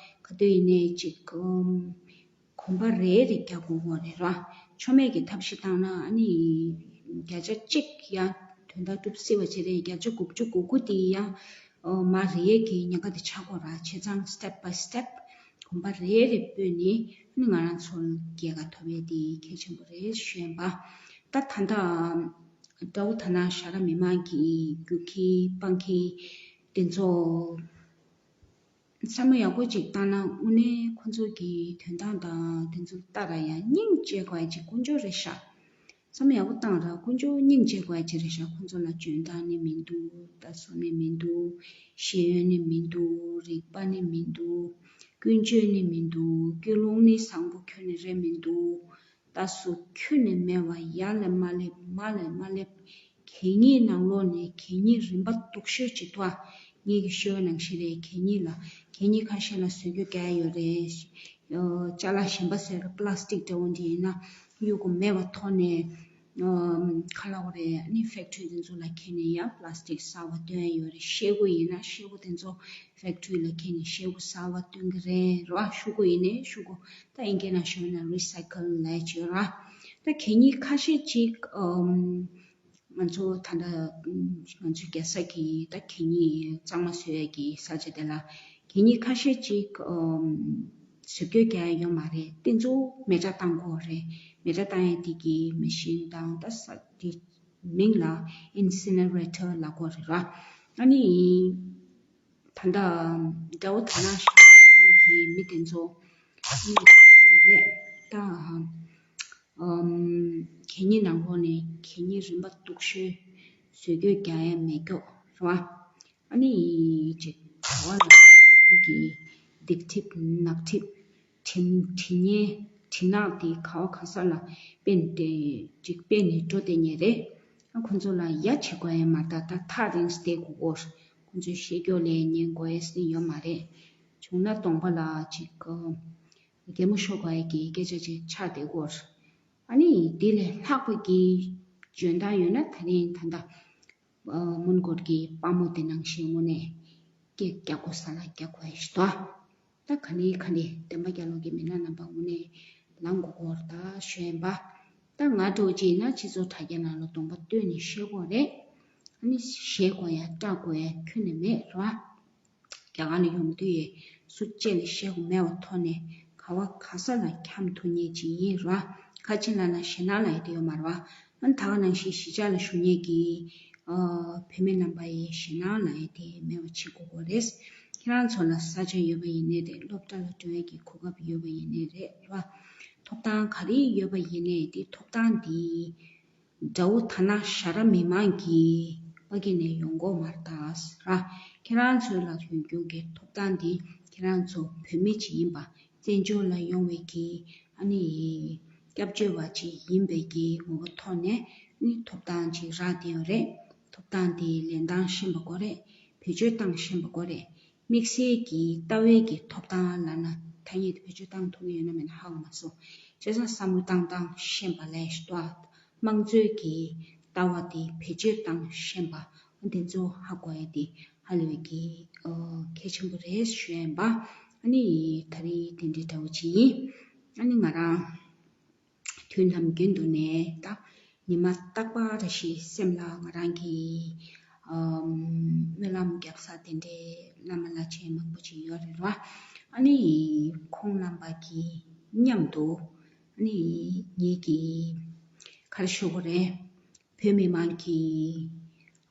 ག་དུས་ཡིན་ནའི་ཅིག་ཨམ་གོམ་པ་རེ་རེ་རྒྱག་དགོས་ཀྱི་རེད་ར། ཆོ་མེད་ཀྱི་ཐབས་ཤེས་བཏང་ན་ཨ་ནི་བརྒྱ་ཆ་གཅིག་ཡང་དོན་དག་འགྲུབ་སྲིད་པ་ཅིག་རེད། བརྒྱ་ཆ་དགུ་བཅུ་གོ་དགུ་དེ་ཡང་ཨོ་མར་རེད་ཀྱི་ཉེན་ཁ་དེ་ཆགས་ཀྱི་ཡོད་ར། བྱས་ཙང་step by step གོམ་པ་རེ་རེ་སྤོས་ནས་ཨ་ནི་ང་རང་ཚོ་ལ་རྒྱལ་ཁ་ཐོབ་ཡས་དེ་གལ་ཆེན་པོ་རེད་ཞུ་ཡིན་པ། ད་ད་ལྟ་དགྲ་བོ་དར་ནག་ཞ་ར་མི་མང་གི་རྒྱུག་ཁྱི་སྤང་ཁྱི་དེ་ཚོ་བསམ་བློ་ཡག་པོ་ཅིག་བཏང་ན། དངོས་གནས་ཁོ་ཚོ་གི་དོན་དག་དང་དེ་ཚོ་ལྟ་ར་ཡང་སྙིང་རྗེ་དགོས་ཡ་ཅིག་དཀོན་མཆོག་རེད་ཤག་བསམ་ཡག་པོ་བཏང་ར་དཀོན་མཆོག་སྙིང་རྗེ་དགོས་ཅི་རེད་ཤག་ཁོང་ཚོ་ལ་འཇོན་ཐང་ནི་མི་འདུག་ལྟ་ཚུལ་ནི་མི་འདུག་ཤེས་ཡོན་ནི་མི་འདུག་རིག་པ་ནི་མི་འདུག་ཀུན་སྤྱོད་ནི་མི་འདུག་ཀུན་སློང་ནི་བཟང་པོ་ཁྱོན་ནས་རེད་མི་འདུག་ལྟ་ཚུལ་ཁྱོན་ནས་མེད་པ། ཡར་ལས་མར་སླེབས། མར་ལས་མར་སླེབས། གད་སྙིགས་ནང་ལོགས་ནས་གད་སྙིགས་རིམ་པ་སྡུག་ཤོས་ཅིག་འདུག་ཨ། ངེད་ཀྱིས་ཤོད་ནང་བཞིན་རེད། གད་སྙིགས་ལ་གད་སྙིགས་ཁ་ཤས་ལ་བཟོ་བཅོས་རྒྱག་ཡ་ཡོད་རེད། ཨོ་ཅ་ལག་གཞན་པ་བཟོས་ར། པ་ལ་སི་ཊིག་འདྲ་བོ་འདི་ཡིན་ན་གཡུག་དགོས་མེད་པ་ཐོག་ནས། ཨོ་ག་ལབ་དགོས་རེད། ཨ་ནི་ཕེག་ཊི་རི་དེ་ཚོ་ལ་ཁྱེར་ནས་ཡང་པ་ལ་སི་ཊིག་གསར་པ་བཏོན་ཡ་ཡོད་རེད། ཤེལ་སྒོ་ཡིན་ན་ཤེལ་སྒོ་དེ་ཚོ་ཕེག་ཊི་རི་ལ་ཁྱེར་ནས་ཤེལ་སྒོ་གསར་པ་བཏོན་གི་རེད་ར། ཤོག་གུ་ཡིན་ནའི་ཤོག་གུ། ད་ཨིན་སྐད་ནང་ཞུས་ན་རི་སའི་ཀལ་ལབ་ཡ་ཅིག་ཡོད་ར། ད་གད་སྙིགས་ཁ་ཤས་ཅིག་ཨམ། ང་ཚོ་ད་ལྟ་ང་ཚོའི་རྒྱལ་ས་གི་ད་གད་སྙིགས་གཙང་མ་བཟོ་ཡས་ཀྱི་ས་ཆ་དེ་ལ་གད་སྙིགས་ཁ་ཤས་ཅིག་ཨམ། བཟོ་བཅོས་རྒྱག་ཡ་ཡོད་མ་རེད། དེ་ཚོ་མེ་སྲེག་བཏང་དགོས་རེད། མེ་སྲེག་བཏང་ཡ་དེ་གི་མེ་ཤིན་དང་ད་ས་དེ་མིང་ལ་ཨིན་སི་ནེ་རེ་ཊར་ལབ་དགོས་རེད་ར། ཨ་ནི་ད་ལྟ་དགྲ་བོ་དར་ནག་ཞ་ར་མི་མང་གི་མི་དེ་ཚོ་ཨིན་རེད་ད། ཨམ། གད་སྙིགས་ནང་ལོགས་ནས་གད་སྙིགས་རིམ་པ་སྡུག་ཤོས་བཟོ་བཅོས་རྒྱག་ཡ་མེད་ཀྱོག་རེད་བ། ཨ་ནི་ཅིག་ག་བ་ལ་འདི་གི་སྡིག་སྒྲིབ་ནག་སྒྲིབ་དྲི་དྲི་ངན་དྲི་ནག་དེ་ག་བ་ག་ས་ལ་སྤེལ་ཏེ་ཅིག་སྤེལ་ནས་འགྲོ་བསྡད་མཁན་རེད། ཨ་ཁོ་ཚོ་ལ་ཡ་བྱེད་དགོས་ཡ་མ་རེད། ད་ཐག་རིང་བསྡད་དགོས་ཀྱོག་ཁོ་ཚོའི་བཤད་ཀྱོག་ལ་ཉན་དགོས་ཡ་ཟེར་ཡོད་མ་རེད། བྱུང་ན་གདོང་པ་ལ་ཅིག་གད་མོ་ཤོར་དགོས་ཡ་གི་སྐད་ཆ་ཅིག་ཆགས་བསྡད་ཀྱོག་ཨ་ནི་དེ་ལས་ལྷག་པ་གི་འཇོན་ཐང་ཡོད་ན་ད་རིང་ད་ལྟ་ཨ་མོན་གྷོ་གི་དཔའ་མོ་དེ་ནང་བཞིན་དངོས་གནས་སྐད་རྒྱག་དགོས་ས་ལ་རྒྱག་དགོས་ཡ་ཞིག་འདུག་ད་ག་ནས་ག་ནས་བདེན་པ་རྒྱལ་ལོ་གི་མི་སྣ་རྣམ་པ་དངོས་གནས་ལངས་དགོས་ཀྱོག་ད་ཞུ་ཡིན་པ། ད་ང་འདྲ་བོ་ཅིག་ཡིན་ན་སྤྱི་ཚོགས་དྲ་རྒྱ་ནང་ལ་གདོང་པ་སྟོན་ནས་བཤད་དགོས་རེད། ཨ་ནི་བཤད་དགོས་ཡ་སྐྲག་དགོས་ཡ་ཁྱོན་ནས་མེད་རེད་བ། རྒྱ་གར་ལ་ཡོང་དུས་ཡས་སུ་ཅེ་ལ་ཤེས་གོ་མེད་པ་ཐོག་ནས་ག་བ་ག་ས་ལ་འཁྱམ་ཐུབ་མཁན་ཅིག་ཡིན་ར། ཁ་ཆེ་ལ་ན་ཞེད་སྣང་ལ་ཡོད་དེ་ཡོད་མ་ར་བ། ཨ་ནི་ད་ག་ནང་བཞིན་གཞིས་ཆགས་ལ་བཞུགས་མཁན་གྱི་ཨ་བུད་མེད་རྣམ་པ་ཡི་ཞེད་སྣང་ལ་ཡོད་དེ་མེད་པ་བྱེད་དགོས་གོ་རེད། ཁྱེད་རང་ཚོ་ལ་ས་ཆ་ཡོད་པ་ཡིན་ནའི་རེད། སློབ་གྲྭ་ལ་འགྲོ་ཡས་ཀྱི་གོ་སྐབས་ཡོད་པ་ཡིན་ནའི་རེད་ར། ཐོབ་ཐང་ག་རེ་ཡོད་པ་ཡིན་ནའི་དེ་ཐོབ་ཐང་དེ་དགྲ་བོ་དྷ་ན་ཤ་ར་མི་མང་གི་ཕ་གི་ནས་ཡོང་གོ་མ་རེད་ད་ར། ཁྱེད་རང་ཚོ་ལ་ཡོང་རྒྱུ་གི་ཐོབ་ཐང་དེ་ཁྱེད་རང་ཚོ་བུད་མེད་ཅིག་ཡིན་པ། བཙན་བྱོལ་ལ་ཡོང་བའི་གི་ཨ་ནི་སྐྱབས་བཅོལ་བ་ཅིག་ཡིན་པའི་གི་ངོ་བོ་ཐོག་ནས་ཨ་ནི་ཐོབ་ཐང་ཅིག་རག་བསྡད་ཡོད་རེད། ཐོབ་ཐང་དེ་ལེན་སྟངས་ཤེས་པ་དགོས་རེད། བེད་སྤྱོད་བཏང་ཤེས་པ་དགོས་རེད། དམིགས་བསལ་གྱི་ལྟ་བའི་གི་ཐོབ་ཐང་ལབ་ན་ཐ་སྙད་དེ་བེད་སྤྱོད་བཏང་ཐུབ་ཀྱི་ཡོད་ན་མེད་ན་ཧ་གོ་མ་སོང་། བྱས་ཙང་བསམ་བློ་བཏང་སྟངས་ཤེས་པ་ལས་ཤེས་ཏོ། དམངས་གཙོའི་གི་ལྟ་བ་དེ་བེད་སྤྱོད་བཏང་ཤེས་པ་འདི་ཚོ་ཧ་གོ་ཡ་དེ་ཧ་ལས་པའི་གི་ཨ་གལ་ཆེན་པོ་རེད་ཞུ་ཡ་ཡིན་པ། ཨ་ནི་ད་རེས་དེ་འདྲའི་འདྲ་བོ་ཅིག་ཡིན། ཨ་ནི་ང་རང་དུས་ནམ་རྒྱུན་དུ་ནས་ད་ཉི་མ་རྟག་པར་རེ་ཞིག་སེམས་ལ་ང་རང་གི་ཨམ་སྨོན་ལམ་རྒྱབ་ས་དེ་འདྲའི་བླ་མ་བླ་ཆེན་མང་པོ་ཅིག་ཡོད་རེད་བ། ཨ་ནི་ཁོང་རྣམ་པ་གི་མཉམ་དུ་ཨ་ནི་ངེད་ཀྱི་ག་རེ་ཞུ་དགོས་རེད། བོད་མི་མང་གི་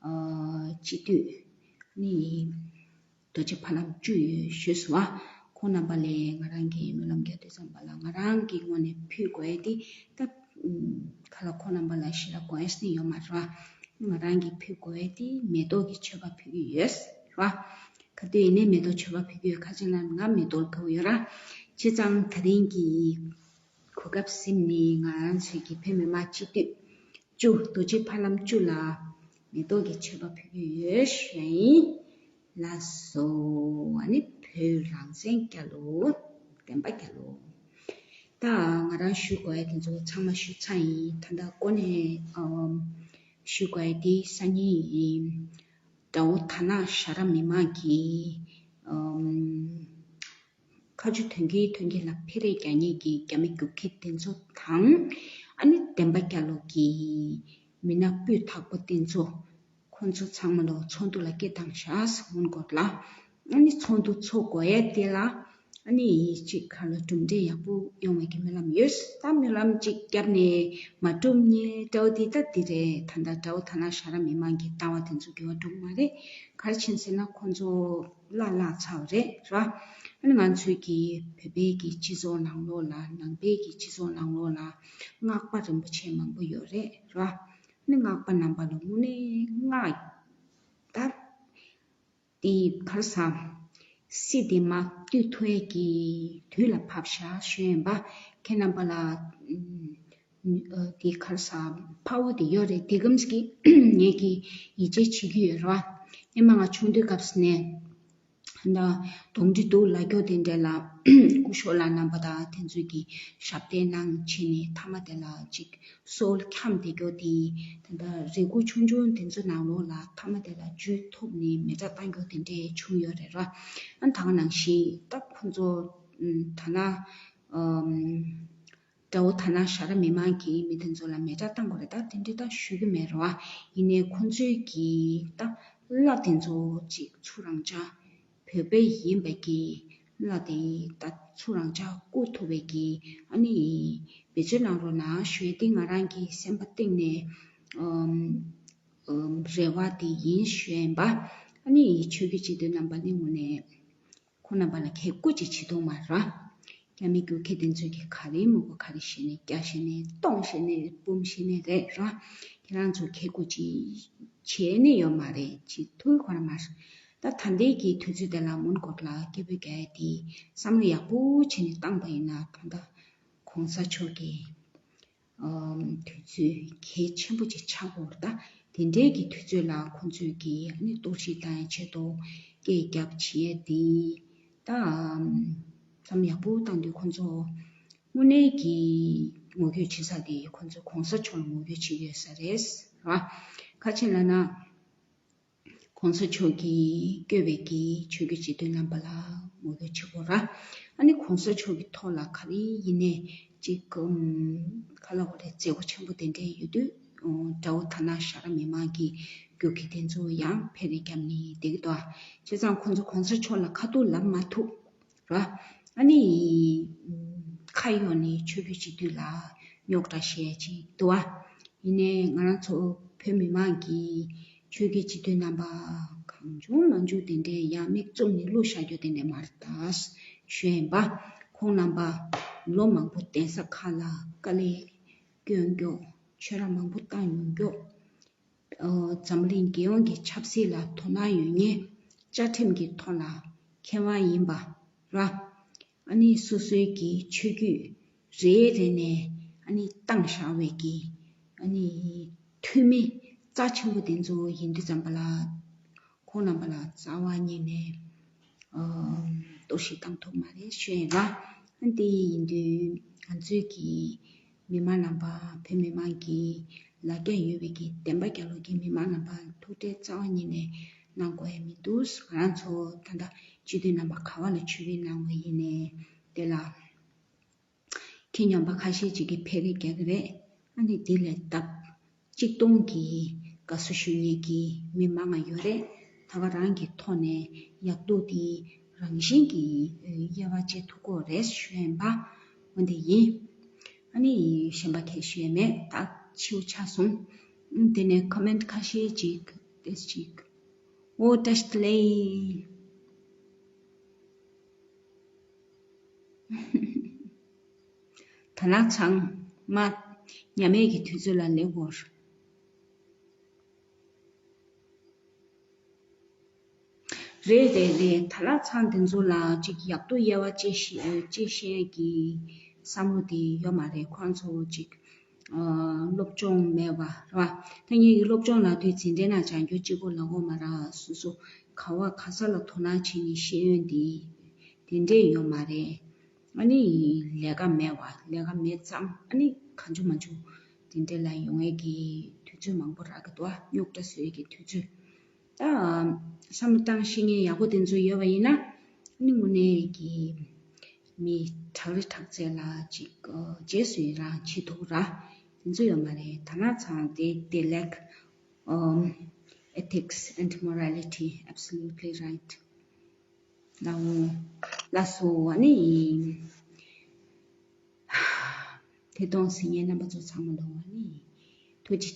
ཨ་སྤྱི་འཐུས་ཨ་ནི་རྡོ་རྗེ་ཕ་ལམ་བཅུ་ཡོད་ཞུས་སོ། ཁོང་རྣམ་པ་ལ་ང་རང་གིས་སྨོན་ལམ་རྒྱག་དུས་ཙམ་པ་ལ་ང་རང་གི་ངོས་ནས་ཕུལ་དགོས་ཡ་དེ་ད་ཁ་ལ་ཁོང་རྣམ་པ་ལ་ཞེ་དྲག་དགོས་ཡ་ནི་ཡོད་མ་རེད་བ། ང་རང་གིས་ཕུལ་དགོས་ཡ་དེ་མེ་ཏོག་གི་མཆོད་པ་ཕུལ་གྱི་ཡོད་རེད་བ། ག་དུས་ཡིན་ནའི་མེ་ཏོག་མཆོད་པ་ཕུལ་གྱི་ཡོད། ཁ་ཅིག་ལ་ང་མེ་ཏོག་དགའ་བོ་ཡོད་ར། བྱས་ཙང་ད་རིང་གི་གོ་སྐབས་ཟིན་ནས་ང་རང་ཚོའི་གི་བོད་མི་མང་སྤྱི་འཐུས་བཅུ་རྡོ་རྗེ་ཕ་ལམ་བཅུ་ལ་མེ་ཏོག་གི་མཆོད་པ་ཕུལ་གྱི་ཡོད་ཞུ་ཡ་ཡིན། ལགས་སོ། ཨ་ནི་བོད་རང་བཙན་རྒྱལ་ལོ། བདེན་པ་རྒྱལ་ལོ། ད་ང་རང་ཞུ་དགོས་ཡ་དེ་ཚོ་ཚང་མ་ཞུས་ཚར་ཡིན། ད་ལྟ་འགོ་ནས་ཨམ་ཞུ་དགོས་ཡ་དེ་སང་ཉིན་ཡིན། དགྲ་བོ་དྷ་ན་ཤ་ར་མི་མང་གི་ཨམ་ཁ་མཆུ་དོན་གྱིས་དོན་གྱིས་ལ་འཕེལ་རེས་རྒྱག་མཁན་གྱི་རྒྱ་མི་རྒྱུག་ཁྱི་དེ་ཚོ་དང་། ཨ་ནི་བདེན་པ་རྒྱལ་ལོ་གི་མི་སྣ་སྤུས་དག་པོ་དེ་ཚོ་ཁོང་ཚོ་ཚང་མ་ལོ་ཚོགས་འདུ་ལ་སྐད་བཏང་ཤག་སྔོན་སྐོར་ལ། ཨ་ནི་ཚོགས་འདུ་ཚོགས་དགོས་ཡ་དེ་ལ་ཨ་ནི་གཅིག་ག་ལ་གྲུབ་འབྲས་ཡག་པོ་ཡོང་བའི་གི་སྨོན་ལམ་ཡོད། ད་སྨོན་ལམ་གཅིག་བརྒྱབ་ནས་མ་གྲུབ་མཁན་འདྲ་བོ་དེ་ད་དེ་རེད། ད་ལྟ་དགྲ་བོ་དྷ་ན་ཤ་ར་མི་མང་གི་ལྟ་བ་དེ་ཚོ་འགྱུར་བ་འགྲོ་གི་མ་རེད། ག་རེ་བྱས་ཟེར་ན་ཁོང་ཚོ་བརླག་བརླག་ཚར་བ་རེད་ར། ཨ་ནི་ང་ཚོའི་གི་བོད་པའི་གི་སྤྱི་ཚོགས་ནང་ལོགས་ལ་ནང་པའི་གི་སྤྱི་ཚོགས་ནང་ལོགས་ལ་སྔགས་པ་རིན་པོ་ཆེ་མང་པོ་ཡོད་རེད་ར། ཨ་ནི་སྔགས་པ་རྣམ་པ་ལ་དངོས་གནས་སྔགས་ད་དེ་ག་རེ་ཟ་སྲིད་དེ་མ་བཏུལ་ཐུབ་ཡས་ཀྱི་དུས་ལ་བབས་ཤག་ཞུ་ཡིན་པ། ཁྱེད་རྣམ་པ་ལ་ཨ་དེ་ག་རེ་ཟ་འཕར་བོ་དེ་ཡོད་རེད། དེ་གམ་གི་ངེད་ཀྱི་ཡིད་ཆེས་བྱེད་ཀྱི་ཡོད་རེད་བ། ཨེ་མ་ང་ཆུང་དུས་སྐབས་ནས་ད་གདོན་འདྲེ་འདུག་ལབ་རྒྱུ་དེ་འདྲ་ལ་སྐུ་ཞབས་ལགས་རྣམ་པ་དང་དེ་ཚོས་ཀྱི་ཞབས་བརྟན་གནང་བྱས་ནས་མཐའ་མ་དེ་ལ་ཅིག་སྲོག་འཁྱམས་བསྡད་རྒྱུ་དེ། ད་ལྟ་རེ་སྒུག་ཆུང་ཆུང་དེ་ཚོ་ནང་ལོགས་ལ་མཐའ་མ་དེ་ལ་ཇུས་ཐོབ་ནས་མེ་སྲེག་བཏང་རྒྱུ་དེ་འདྲས་བྱུང་ཡོད་རེད་ར། ཨ་ད་ག་ནང་བཞིན་ད་ཁོ་ཚོ་ད་ན་ཨམ་དགྲ་བོ་དྷ་ན་ཤ་ར་མི་མང་གིས་མི་དེ་ཚོ་ལ་མེ་སྲེག་བཏང་དགོས་རེད། ད་དེ་འདྲས་ད་ཞུ་གི་མེད་ར་བ། ཡིན་ནའི་ཁོ་ཚོས་ཀྱི་ད་བླ་དེ་ཚོ་ཅིག་ཚུར་རང་ཅག་བོད་པ་ཡིན་པའི་གི་བླ་དེ་ད་ཚུར་རང་ཅག་བཀུག་ཐུབ་པའི་གི་ཨ་ནི་བེད་སྤྱོད་གནང་རོགས་གནང་ཞུ་ཡས་དེ་ང་རང་གི་སེམས་པ་གཏིང་ནས་ཨམ་ཨམ་རེ་བ་དེ་ཡིན་ཞུ་ཡས་ཡིན་པ། ཨ་ནི་ཆོས་བརྒྱུད་སྤྱི་འཐུས་རྣམ་པ་ནི་དངོས་གནས་ཁོང་རྣམ་པ་ལ་ཁེ་སྐུ་ཅིག་བྱེད་ཐུབ་མ་རེད། རྒྱ་མི་རྒྱུག་ཁྱི་དེ་ཚོས་ཀྱི་ག་རེ་མི་དགོས་ག་རེ་བྱས་ནས་རྒྱག་བྱས་ནས་གཏོང་བྱས་ནས་འབུམ་བྱས་ནས་རེད་ར། ཁྱེད་རང་ཚོ་ཁེ་སྐུ་ཅིག་བྱས་ནས་ཡོད་མ་རེད། བྱེད་ཐུབ་ཁོ་ར་མ་རེད། ད་ད་ལྟའི་གི་དུས་ཚོད་དེ་ལ་མོན་གྷོ་ལ་སྐད་འབོད་རྒྱག་ཡ་དེ་བསམ་བློ་ཡག་པོ་བྱས་ནས་བཏང་པ་ཡིན་ན་ད་ལྟ་གོང་ས་མཆོག་གི་ཨམ་དུས་ཚོད་གལ་ཆེན་པོ་ཅིག་ཆགས་ཡོད་རེད། ད་དེ་འདྲའི་གི་དུས་ཚོད་ལ་ཁོང་ཚོས་ཀྱི་ཨ་ནི་གཏོར་བཤིག་བཏང་ཡའི་ཆེད་དུ་སྐད་རྒྱབ་བྱེད་ཡས་དེ་ད་ཨམ་བསམ་ཡག་པོ་བཏང་དུས་ཁོང་ཚོ་དངོས་གནས་ཀྱི་ངོ་རྒོལ་བྱེད་ས་དེ་ཁོང་ཚོ་གོང་ས་མཆོག་ལ་ངོ་རྒོལ་བྱེད་ཀྱི་ཡོད་ས་རེད་ར། ག་རེ་ལབ་ན། གོང་ས་མཆོག་གིས་བསྐོས་པའི་གི་ཆོས་བརྒྱུད་སྤྱི་འཐུས་རྣམ་པ་ལ་ངོ་རྒོལ་བྱེད་དགོས་ར། ཨ་ནི་གོང་ས་མཆོག་གི་ཐོག་ལ་ག་རེ་ཡིན་ནའི་ཅིག་ཨམ་ག་ལབ་དགོས་རེད། མཛད་སྒོ་ཆེན་པོ་དེ་འདྲས་ཡོད་དུས་ཨོ་དགྲ་བོ་དྷ་ན་ཤ་ར་མི་མང་གི་ རྒྱུག་ཁྱི་དེ་ཚོ་ཡང་འཕེལ་རེ་བརྒྱབ་ནས་བསྡད་ཀྱི་འདུག་ཨ། བྱས་ཙང་ཁོང་ཚོ་གོང་ས་མཆོག་ལ་ཁ་ཐུག་ལབ་མ་ཐུབ་ར། ཨ་ནི་ཁ་གཡོགས་ནས་ཆོས་བརྒྱུད་སྤྱི་འཐུས་ལ་རྙོག་དྲ་བཤད་ཅིག་འདུག་ཨ། ཡིན་ནའི་ང་རང་ཚོ་བོད་མི་མང་གིས་ཆོས་བརྒྱུད་སྤྱི་འཐུས་རྣམ་པ་གང་བྱུང་མང་བྱུང་དེ་འདྲའི་ཡང་མིག་བཙུམ་ནས་བླུགས་བཞག་རྒྱུ་དེ་འདྲ་མ་རེད་ད་ཞུ་ཡིན་པ། ཁོང་རྣམ་པ་ལོ་མང་པོ་གདན་ས་ཁག་ལ་དཀའ་ལས་སྐྱོན་རྒྱུ་ཆོས་ར་མང་པོ་བཏང་མྱོང་རྒྱུ། འཛམ་གླིང་རྒྱལ་ཡོངས་ཀྱི་ཆབ་སྲིད་ལ་དོ་སྣང་ཡོད་མཁན་བཅའ་ཁྲིམས་ཀྱི་ཐོག་ལ་མཁས་དབང་ཡིན་པ་ར། ཨ་ནི་སོ་སོའི་གི་ཆོས་བརྒྱུད་རེ་རེ་ནས་ཨ་ནི་བཏང་བཞག་པའི་གི་ཨ་ནི་འཐུས་མི་རྩ་ཆེན་པོ་དེ་ཚོ་ཡིན་དུས་ཙམ་པ་ལ། ཁོང་རྣམ་པ་ལ་རྩ་བ་ཉིད་ནས་ཨ་གཏོར་བཤིག་བཏང་ཐུབ་མ་རེད་ཞུ་ཡིན་ལ། ཨ་འདི་ཡིན་དུས་ང་ཚོའི་གི་མི་མང་རྣམ་པ་བོད་མི་མང་གི་ལ་རྒྱ་ཡོད་པའི་གི་བདེན་པ་རྒྱལ་ལོ་གི་མི་མང་རྣམ་པ་ཐུགས་ཁྲལ་རྩ་བ་ཉིད་ནས་གནང་དགོས་ཡ་མི་འདུག་ང་རང་ཚོ་ད་ལྟ་སྤྱི་འཐུས་རྣམ་པ་ག་བ་ལ་ཆོས་བེད་གནང་བ་ཡིན་ནའི་དེ་ལ་ཁྱི་སྨྱོན་པ་ཁ་ཤས་ཅིག་གིས་འཕེལ་རེ་རྒྱག་གི་རེད། ཨ་ནི་དེ་ལས་སྟབས་གཅིག་སྟོང་གི་དགའ་བསུ་ཞུ་མཁན་གྱི་མི་མང་ང་ཡོད་རེད། ད་ག་རང་གི་ཐོག་ནས་ཡག་སྡུག་དེ་རང་བཞིན་གྱིས་དབྱེ་བ་འབྱེད་ཐུབ་ཀྱི་རེད་ཞུ་ཡིན་པ། འོ་འདི་ཡིན། ཨ་ནི་གཞན་པ་གས་ཞུ་ཡ་མེད། ད་ཕྱི་པོ་ཆགས་སོང་། དེ་ནས་ཁོ་མེན་ཊི་ཁ་ཤས་ཅིག་ཏེས་ཅིག་འོ་བཀྲ་ཤིས་བདེ་ལེགས། ད་ལག་ཚང་མ་ཉམས་མེད་ཀྱི་དུས་ཚོད་ལ་སླེབས་དགོས། རེད་རེད་རེད། ད་ལག་ཚང་དེ་ཚོ་ལ་ཅིག་ཡག་ཏུ་དབྱེ་བ་དཔྱད་ཤེས་དཔྱད་ཤེས་ཀྱི་བསམ་བློ་དེ་ཡོད་མ་རེད། ཁོང་ཚོ་ཅིག་ཨ་སློབ་སྦྱོང་མེད་པ་རེད་བ། ད་ངེད་ཀྱི་སློབ་སྦྱོང་ལ་དུས་འཛིན་གྲྭའི་ནང་སྦྱང་རྒྱུ་གཅིག་པོ་ལ་འོ་མ་ར། སོ་སོ་ག་བ་ག་ས་ལ་དོ་སྣང་བྱེད་ནས་ཤེས་ཡོན་དེ་དེ་འདྲས་ཡོད་མ་རེད། ཨ་ནི་ལས་ཀ་མེད་པ། ལས་ཀ་མེད་ཙང་ཨ་ནི་གང་བྱུང་མང་བྱུང་དེ་འདྲས་ལ་ཡོང་ཡས་ཀྱི་དུས་ཚོད་མང་པོ་རག་གི་འདུག་ཨ་རྙོག་དྲ་བཟོ་ཡས་ཀྱི་དུས་ཚོད། ད་བསམ་བློ་བཏང་ཤེས་མཁན་ཡག་པོ་དེ་ཚོ་ཡོད་པ་ཡིན་ན་ཨ་ནི་དངོས་གནས་ཀྱི་མི་དྲག་རེ་དྲག་ཚད་ལ་ཅིག་རྗེས་སུ་ཡི་རང་བྱེད་ཐུབ་ར། དེ་ཚོ་ཡོད་མ་རེད། ད་ན་ཚང་དེ་དེ་ལེགས། Ethics and morality, absolutely right. ལགས་ལགས་སོ། ཨ་ནི་དེ་གཏོང་ཟིན་མཁན་རྣམ་པ་ཚོ་ཚང་མ་ལོ་ཨ་ནི་ཐུགས་རྗེ་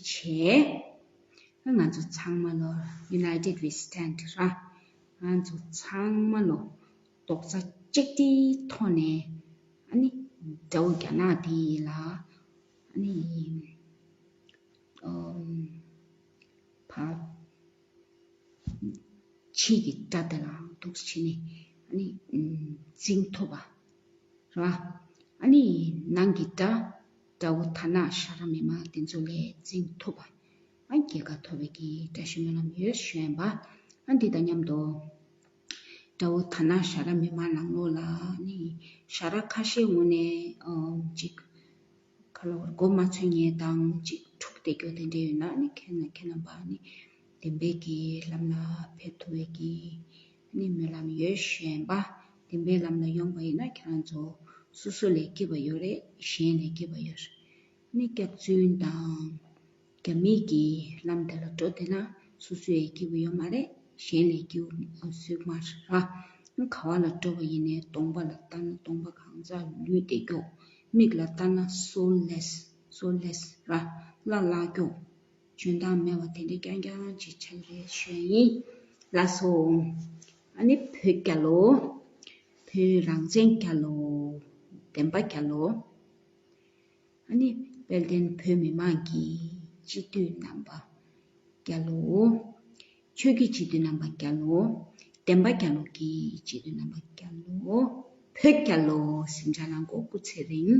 ཆེ། ང་ཚོ་ཚང་མ་ལོ་United we stand ར། ང་ཚོ་ཚང་མ་ལོ་རྡོག་རྩ་གཅིག་སྒྲིལ་ཐོག་ནས་ཨ་ནི་དགྲ་བོ་རྒྱ་ནག་དེ་ལ་ཨ་ནི་ཨམ་ཕར་ཕྱི་གི་དགྲ་དེ་ལའང་འདུག་སེ་བྱས་ནས་ཨ་ནི་འཛིང་ཐུབ་པ་རེད་བ། ཨ་ནི་ནང་གི་དགྲ་དགྲ་བོ་དར་ནག་ཤ་ར་མི་མང་དེ་ཚོ་ལས་འཛིང་ཐུབ་པ། ཨ་རྒྱལ་ཁ་ཐོབ་པའི་གི་བཀྲ་ཤིས་སྨོན་ལམ་ཡོད་ཞུ་ཡིན་པ། ཨ་འདི་དང་མཉམ་དུ་དགྲ་བོ་དར་ནག་ཤ་ར་མི་མང་ནང་ལོགས་ལ་ནི་ཤ་ར་ཁ་ཤས་ངོས་ནས་ཨ་ཅིག་ཁ་ལོ་མགོ་མ་ཚོས་ཉེས་དང་ཅིག་འཁྲུག་བསྡད་རྒྱུ་དེ་འདྲ་ཡོད་ན་ནི་ཁྱེད་ན་ཁྱེད་རྣམ་པ་ནི་བདེན་པའི་གི་ལམ་ལ་ཕེབས་ཐུབ་པའི་གི་ནི་སྨོན་ལམ་ཡོད་ཞུ་ཡིན་པ། བདེན་པའི་ལམ་ལ་ཡོང་པ་ཡིན་ན་ཁྱེད་རང་ཚོ་སོ་སོ་ལས་སྐྱིད་པ་ཡོད་རེད། གཞན་ལས་སྐྱིད་པ་ཡོད་རེད། ནི་སྐྱག་རྫུན་དང་རྒྱ་མིའི་གི་ལམ་དེ་ལ་འགྲོ་བསྡད་ན་སོ་སོའི་སྐྱིད་པོ་ཡོད་མ་རེད། གཞན་ལས་སྐྱིད་པོ་བཟོས་མ་རེད་ར། ག་བ་ལ་འགྲོ་བ་ཡིན་ནའི་གདོང་པ་ལ་ལྟ་ན་གདོང་པ་གང་ཚ་ལུས་བསྡད་རྒྱུ། མིག་ལ་ལྟ་ན་སོལ་ལེས་སོལ་ལེས་ར། བླ་བརླག་རྒྱུ། འཇོན་ཐང་མེད་པ་དེ་འདྲ་རྐྱང་རྐྱང་ཅིག་ཆགས་རེད་ཞུ་ཡ་ཡིན། ལགས་སོ། ཨ་ནི་བོད་རྒྱལ་ལོ། བོད་རང་བཙན་རྒྱལ་ལོ། བདེན་པ་རྒྱལ་ལོ། ཨ་ནི་དཔལ་ལྡན་བོད་མི་མང་གི་སྤྱི་འཐུས་རྣམ་པ་རྒྱལ་ལོ། ཆོས་ཀྱི་སྤྱི་འཐུས་རྣམ་པ་རྒྱལ་ལོ། བདེན་པ་རྒྱལ་ལོ་གི་སྤྱི་འཐུས་རྣམ་པ་རྒྱལ་ལོ། བོད་རྒྱལ་ལོ། ཟིང་ཆ་ལང་གོ་སྐུ་ཚེ་རིང་།